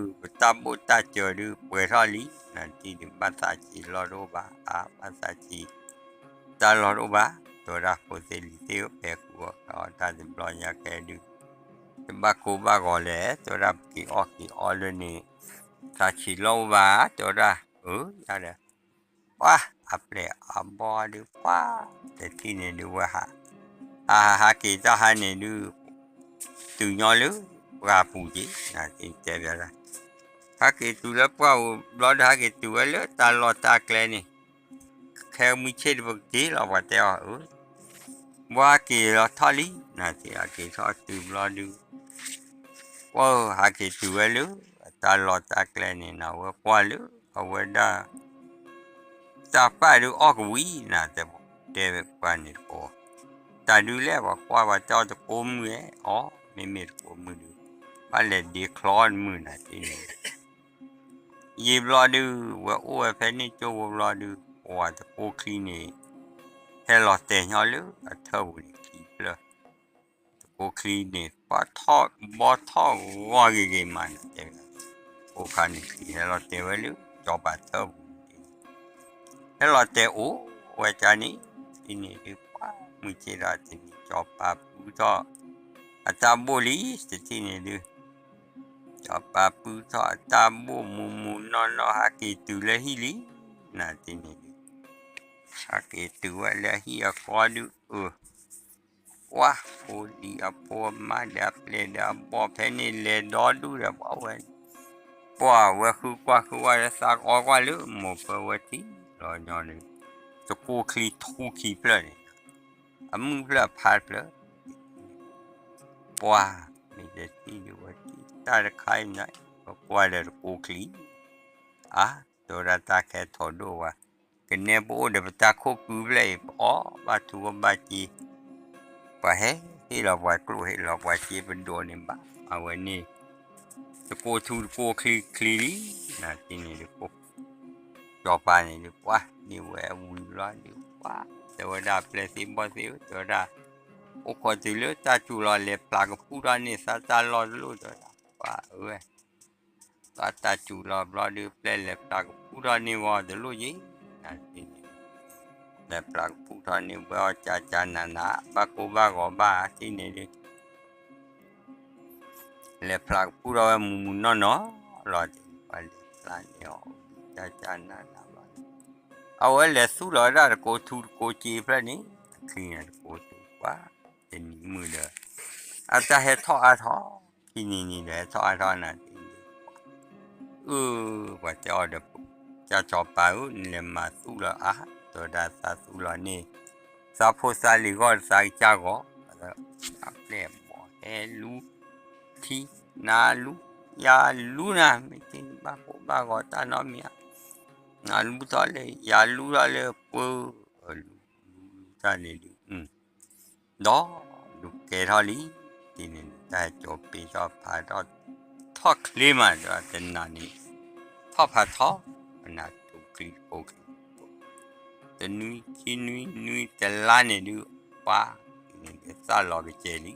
တထံၣ်န့ၣ် ပှၢ်တဲဝဲဒၣ်ဒုး ပတၢ်ဘိၣ်တၢ်စၢၤဒုး ပှဲၤထီၣ်လံ နတထံၣ်ဒုး ဘၣ်သးဆံးလီၢ်တအိၣ်ဘၣ် အါ ဘၣ်သးဆံး တၢ်လီၢ်တအိၣ်ဘၣ် တဲဝဲဒၣ် ဖိသ့ၣ်လံၤသ့ၣ်ဧၢ ဖဲဃုအီၣ်ဃုအီတၢ်တဘျီညါခဲဒုး တဘၣ်ကိၢ်ဘၣ်ဂီၤလဲၣ် တဲဝဲဒၣ် ပက့ၤအီၣ်က့ၤအီလၢန့ၣ် သးဆံးလီၢ်အိၣ်ဘၣ် တဲဝဲဒၣ် အၢ ယၤဒီး ပှၢ် အပျဲၢ်အဘီၣ်ဒုး ပှၢ် တထံၣ်န့ၣ်ဒုးဝဲဟး အဟးဟးက့ၤတၢ်ဟါန့ၣ်ဒုး တုၤညီလၢ ပှၢ်ပူၤက့ၤ နတဲဘၣ်ဒၣ် ဟးက့ၤတုၤလၢပှၢ်ပူၤဘျီဒုး ဟးက့ၤတုၤဝဲလၢတၢ်လီၢ်တၢ်ကျဲန့ၣ် ခဲမုၢ်ဆ့ၣ်တပက့ၤလီၤ ပှၤတဲအီၤ အၢ ဘၣ်ဟးက့ၤလီၤထီၣ်လံ နတဲဟးက့ၤထီၣ်တုၤဘျီဒုး ပှၢ် ဟးက့ၤတုၤဝဲလၢ တၢ်လီၢ်တၢ်ကျဲန့ၣ် နဝဲကွၢ်လၢ အဝဲဒၣ် တၢ်ပာ်ဒုးအီၣ်ကဝံၤ နတဲ တဲပှၤန့ၣ်တကိး တၢ်ဒုးလဲၣ် ပှၤကွၢ်ပှၤတဲအီၤတကိးမုၢ်ဧဲ အီ မ့မ့ၢ်တကိးမုၢ်ဒုး ဘၣ်လဲၤဒ့ချီတမုၢ် နတဲန့ၣ် ယံာ်ဘျီဒုး ဝဲအိၣ်ဝဲဖဲန့ၣ်ကၠိဖိဘျီဒုး ပှၤတကိးချံန့ၣ် ဟဲလီၤတဲာ်ညီလၢအထၢၣ်ပူၤန့ၣ် ခံဖျၢၣ် တကိးချံန့ၣ် ပှၢ်ထီၣ်ဘီထီၣ်ဂီၢ်ဂ့ၤဂ့ၤမးန့ၣ် တဲဝဲ ကိးခါန့ၣ် ချံဟဲလီၤတဲာ်ဝဲလၢ စီၤပၤထၢၣ်ပူၤန့ၣ် ဟဲလီၤတဲာ်အိၣ်ဝဲကါန့ၣ် တထံၣ်န့ၣ်ဒုး ပှၢ်မုၢ်ဆ့ၣ်ဒီးတနံၤ စီၤပၤပုၢ်ထီၣ် အတၢ်ဘိၣ်လံ တထံၣ်န့ၣ်ဒုး စီၤပၤပုၢ်ထီၣ်အတၢ်ဘိၣ်မူးမူးနီၢ်နီၢ် ဟးက့ၤတုၤလၢဟံၣ်လံ နတထံၣ်န့ၣ်ဒုး ဟးက့ၤတုၤဝဲလၢဟံၣ်အကျီဒုး အၢ ပှၢ် ဖိလံၤအဖိအမါဒီးအပျဲၢ်ဒီးအဘီၣ်ဖဲန့ၣ် လဲၤဒီဒူၣ်ဒီးပှၢ်ဝဲ ပှၢ်ဝဲဃုကွၢ်ဃုကွၢ်လၢသးကအီကွၢ်လၢမိၢ်ပၢ်ဝဲထံၣ်လီၤညီန့ၣ် တကိးချံထူခံဖျၢၣ်န့ၣ် အမုၢ်ဖျၢၣ်အဖါတဖျၢၣ် ပှၢ် မ့ၢ်တထံၣ်ဒုးဝဲထံၣ်တၢ်တခါအံၤန့ၣ် ပကွၢ်ဒီးတကိးချံ အါ တဲဝဲဒၣ်တၢ်ခဲထီၣ်ဒိၣ်ဝဲ ကနဲပအိၣ်ဒီးပတၢ်ခိၣ်ကုဖျၢၣ်အံၤ ပအီၣ်ဘၣ်ထူဘၣ်က့ ပှၤဟဲဟ့ၣ်လီၤပှၤကျိၣ်ဟ့ၣ်လီၤပှၤစ့ပဒိးန့ၣ်ဘၣ် အဝဲန့ၣ် တကိးထူတကိးချံချံလံ နတထံၣ်န့ၣ်ဒုး စီၤပၤန့ၣ်ဒုး ပှၢ်န့ၢ်ဝဲဝံၤဘျီဒုး ပှၢ် တဲဝဲဒၣ်ပျဲၢ်သ့ၣ်ဘီၣ်သ့ၣ်ဧၢ တဲဝဲဒၣ် အိၣ်ခိးတုၤလၢတၢ်စူၤလီၤ လဲၤပျၢ်ကပူၣ်ထီၣ်န့ၢ်သးတၢ်လီၢ်တလိၣ် တဲဝဲဒၣ် ပှၢ်ဧၢ ဘၣ်တၢ်စူၤလီၤဘျီဒုး ပျဲၢ်လဲၤပျၢ်ကပူၣ်ထီၣ်န့ၢ်ဝဲတလိၣ်က့ နတထံၣ်န့ၣ် လဲၤပျၢ်ကပူၣ်ထီၣ်န့ၢ်ဝဲအီၤ ကၠၢ်ကၠၢ်နးနး ဘၣ်ကိၢ်ဘၣ်ဂီၤဘၣ် တထံၣ်န့ၣ်ဒုး လဲၤပျၢ်ကပူၣ်ထီၣ်ဝဲမူးမူးနီၢ်နီၢ်လီၤ ပှၤလဲၤပျၢ်န့ၢ်အီၤ ကၠၢ်ကၠၢ်နးနးဘၣ် အဝဲလဲၤသူၣ်လီၤဝဲဒၣ်တကိးထူတကိးစ့ဖျၢၣ်န့ၣ် အချံန့ၣ်တကိးထူပှၢ် တနံၤမုၢ်ဒီး အတၢ်ဟဲထီၣ်အါထီၣ်, ခံနံၤနံၤဒီးဟဲထီၣ်အါထီၣ်နၤ, အၢ ပှၤတဲအီၤဒီး ကၢ်စီၤပၤဧၢ, နလဲၤမၤသူၣ်လီၤအါ, တဲဝဲဒၣ်သးသူၣ်လီၤန့ၣ် သးဖိသးလံၤဂီၢ်သးကစၢ်ဂီၢ်, အပျဲၢ်အဘီၣ်ဟဲလူထံ, နလူ, ယလူနၤ, မ့ၢ်တ့ၢ်နဘၣ်ကိၢ်ဘၣ်ဂီၤတၢ်နီတမံၤဧါ, နလူထီၣ်လၢ ယလူထီၣ်လၢပှၢ်, လူလူလူတၢ်န့ၣ်ဒုး ဒီးဒုးကဲထီၣ်လံ, တ့ၢ်န့ၣ်ဒုး တၢ်ဟဲကၠီၤပ့ၤထီၣ်ဖးထီၣ်, ထီၣ်ချ့မးဒီးတနၤန့ၣ်, ထီၣ်ဖးထီ, ပနၤထူချံဖိချံ, တနွံခံနွံနွံတလါန့ၣ်ဒုး, ပှၤ, တ့ၢ်န့ၣ်ဒုးသၣ်လီၤကစဲၤလံ,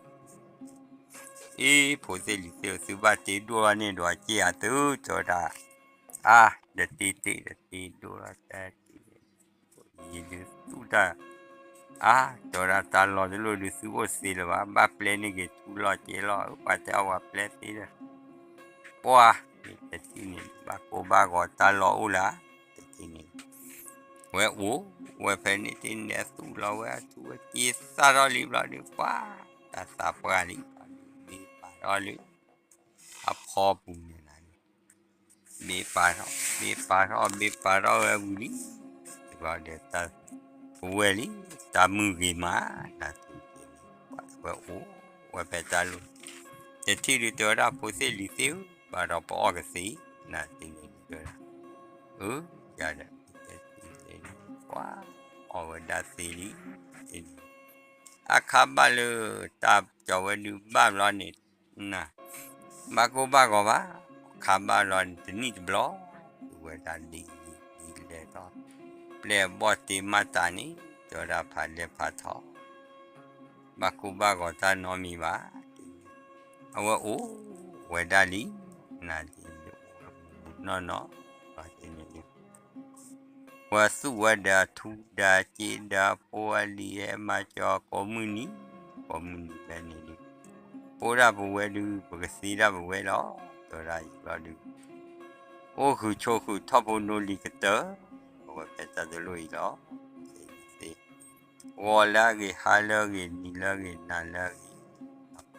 အ့ ဖိသ့ၣ်လံၤသ့ၣ်ဧၢ သုဘၣ်တ့ဒိၣ်ထီၣ်န့ၣ်ဒီးက့ၢ်အသု တဲဝဲဒၣ်, အါ, တတ့တ့တတ့ဒိၣ်ထီၣ်တၢ်တ့ ယဒုးသူၣ်တၢ်, အါ, တဲဝဲဒၣ်တၢ်လီၢ်တလိၣ်ဒုးသုအိၣ်သ့လၢၤဘၣ်, ဘၣ်ပျဲန့ၢ်က့ၤထူလီၤစဲၤလီၤ, ပှၤတဲအီၤပှၤပျဲသ့ဒီး, ပှၤ, တထံၣ်န့ၣ် ဘၣ်ကိၢ်ဘၣ်ဂီၤတၢ်လီၢ်အိၣ်လၢ, တထံၣ်န့ၣ်, ဝဲအိၣ်, ဝဲဖဲန့ၣ်တ့ၢ်န့ၣ် အသူၣ်လီၤဝဲအထူဝဲက့ၤသၣ်ထီၣ်လံဘျီဒုး ပှၤ, တၢ်သးပှၢ်လံ, ဘၣ်ဒုးမ့ၢ်ပာ်ထီၣ်လၢ အဖီပူၤန့ၣ်လီၤ, ဘ့ပာ်ထီၣ်, ဘ့ပာ်ထီၣ်, ဘ့ပာ်ထီၣ်ဝဲဝံၤလံ, ဘျီဒီးတၢ်, ပဝဲလံ, တၢ်မုၢ်ဂ့ၤမး, နၤတ့ၢ်န့ၣ်, ပှၤဝဲအိၣ်ဝဲဖဲတၢ်လီၢ်, တထံၣ်ဒုးတဲဝဲဒၣ်ဖိသ့ၣ်လံၤသ့ၣ်ဧၢ, ဘၣ်ဒီးပအီၣ်ကသ့, နၤတ့ၢ်န့ၣ်ဒုးတဲဝဲဒၣ်, အၢ, ယၤဒီး, ပှၤ, အီၣ်ဝဲဒၣ်သ့လံ, တ့ၢ်န့ၣ်, အခါဘၣ်လၢ, တၢ်ကၠီၤဝဲဒုးဘၣ်ဘျီန့ၣ် နၤ, ဘၣ်ကိၢ်ဘၣ်ဂီၤဘၣ်, ခါဘၣ်လီၤန့ၣ် တနံၣ်တဘျီ, ဝဲဒၣ်ဒ်လဲၣ်ဒီး, ပျဲၢ်အဘီၣ်တ့မၤတၢ်န့ၣ်, တဲဝဲဒၣ်ဖးလဲၢ်ဖးထီ, ဘၣ်ကိၢ်ဘၣ်ဂီၤတၢ်နီတမံၤဘၣ်, အဝဲအိၣ်ဝဲဒၣ်လံ, နၤဒ်န့ၣ်အိၣ်ဝဲမုၢ်မုၢ်နီၢ်နီၢ်, ဘၣ်တ့ၢ်န့ၣ်ဒုး ပှၤသူၣ်ဝဲဒီးအထူဒီးအစ့ဒီးအဖိအလံၤဟဲမၤစၢၤအီၤကိးမုၢ်နံၤ, ကိးမုၢ်နံၤဖဲန့ၣ်ဒုး, ပအိၣ်ဒၣ်ပဝဲဒုး ပကသ့ဒၣ်ပဝဲလီၤ, တဲဝဲဒၣ်ယံၤဘျီဒုး, အိၣ်ဃုာ်ဆိးဃုာ်ထီၣ်ဖိနိလံၤကတၢၢ်, အဝဲဖဲတၢ်တလိၣ်အံၤလီၤ, သ့, ဂီၤလၢအဂ့ၤ ဟါလၢအဂ့ၤ နံၤလၢအဂ့ၤ နၤလၢအဂ့ၤ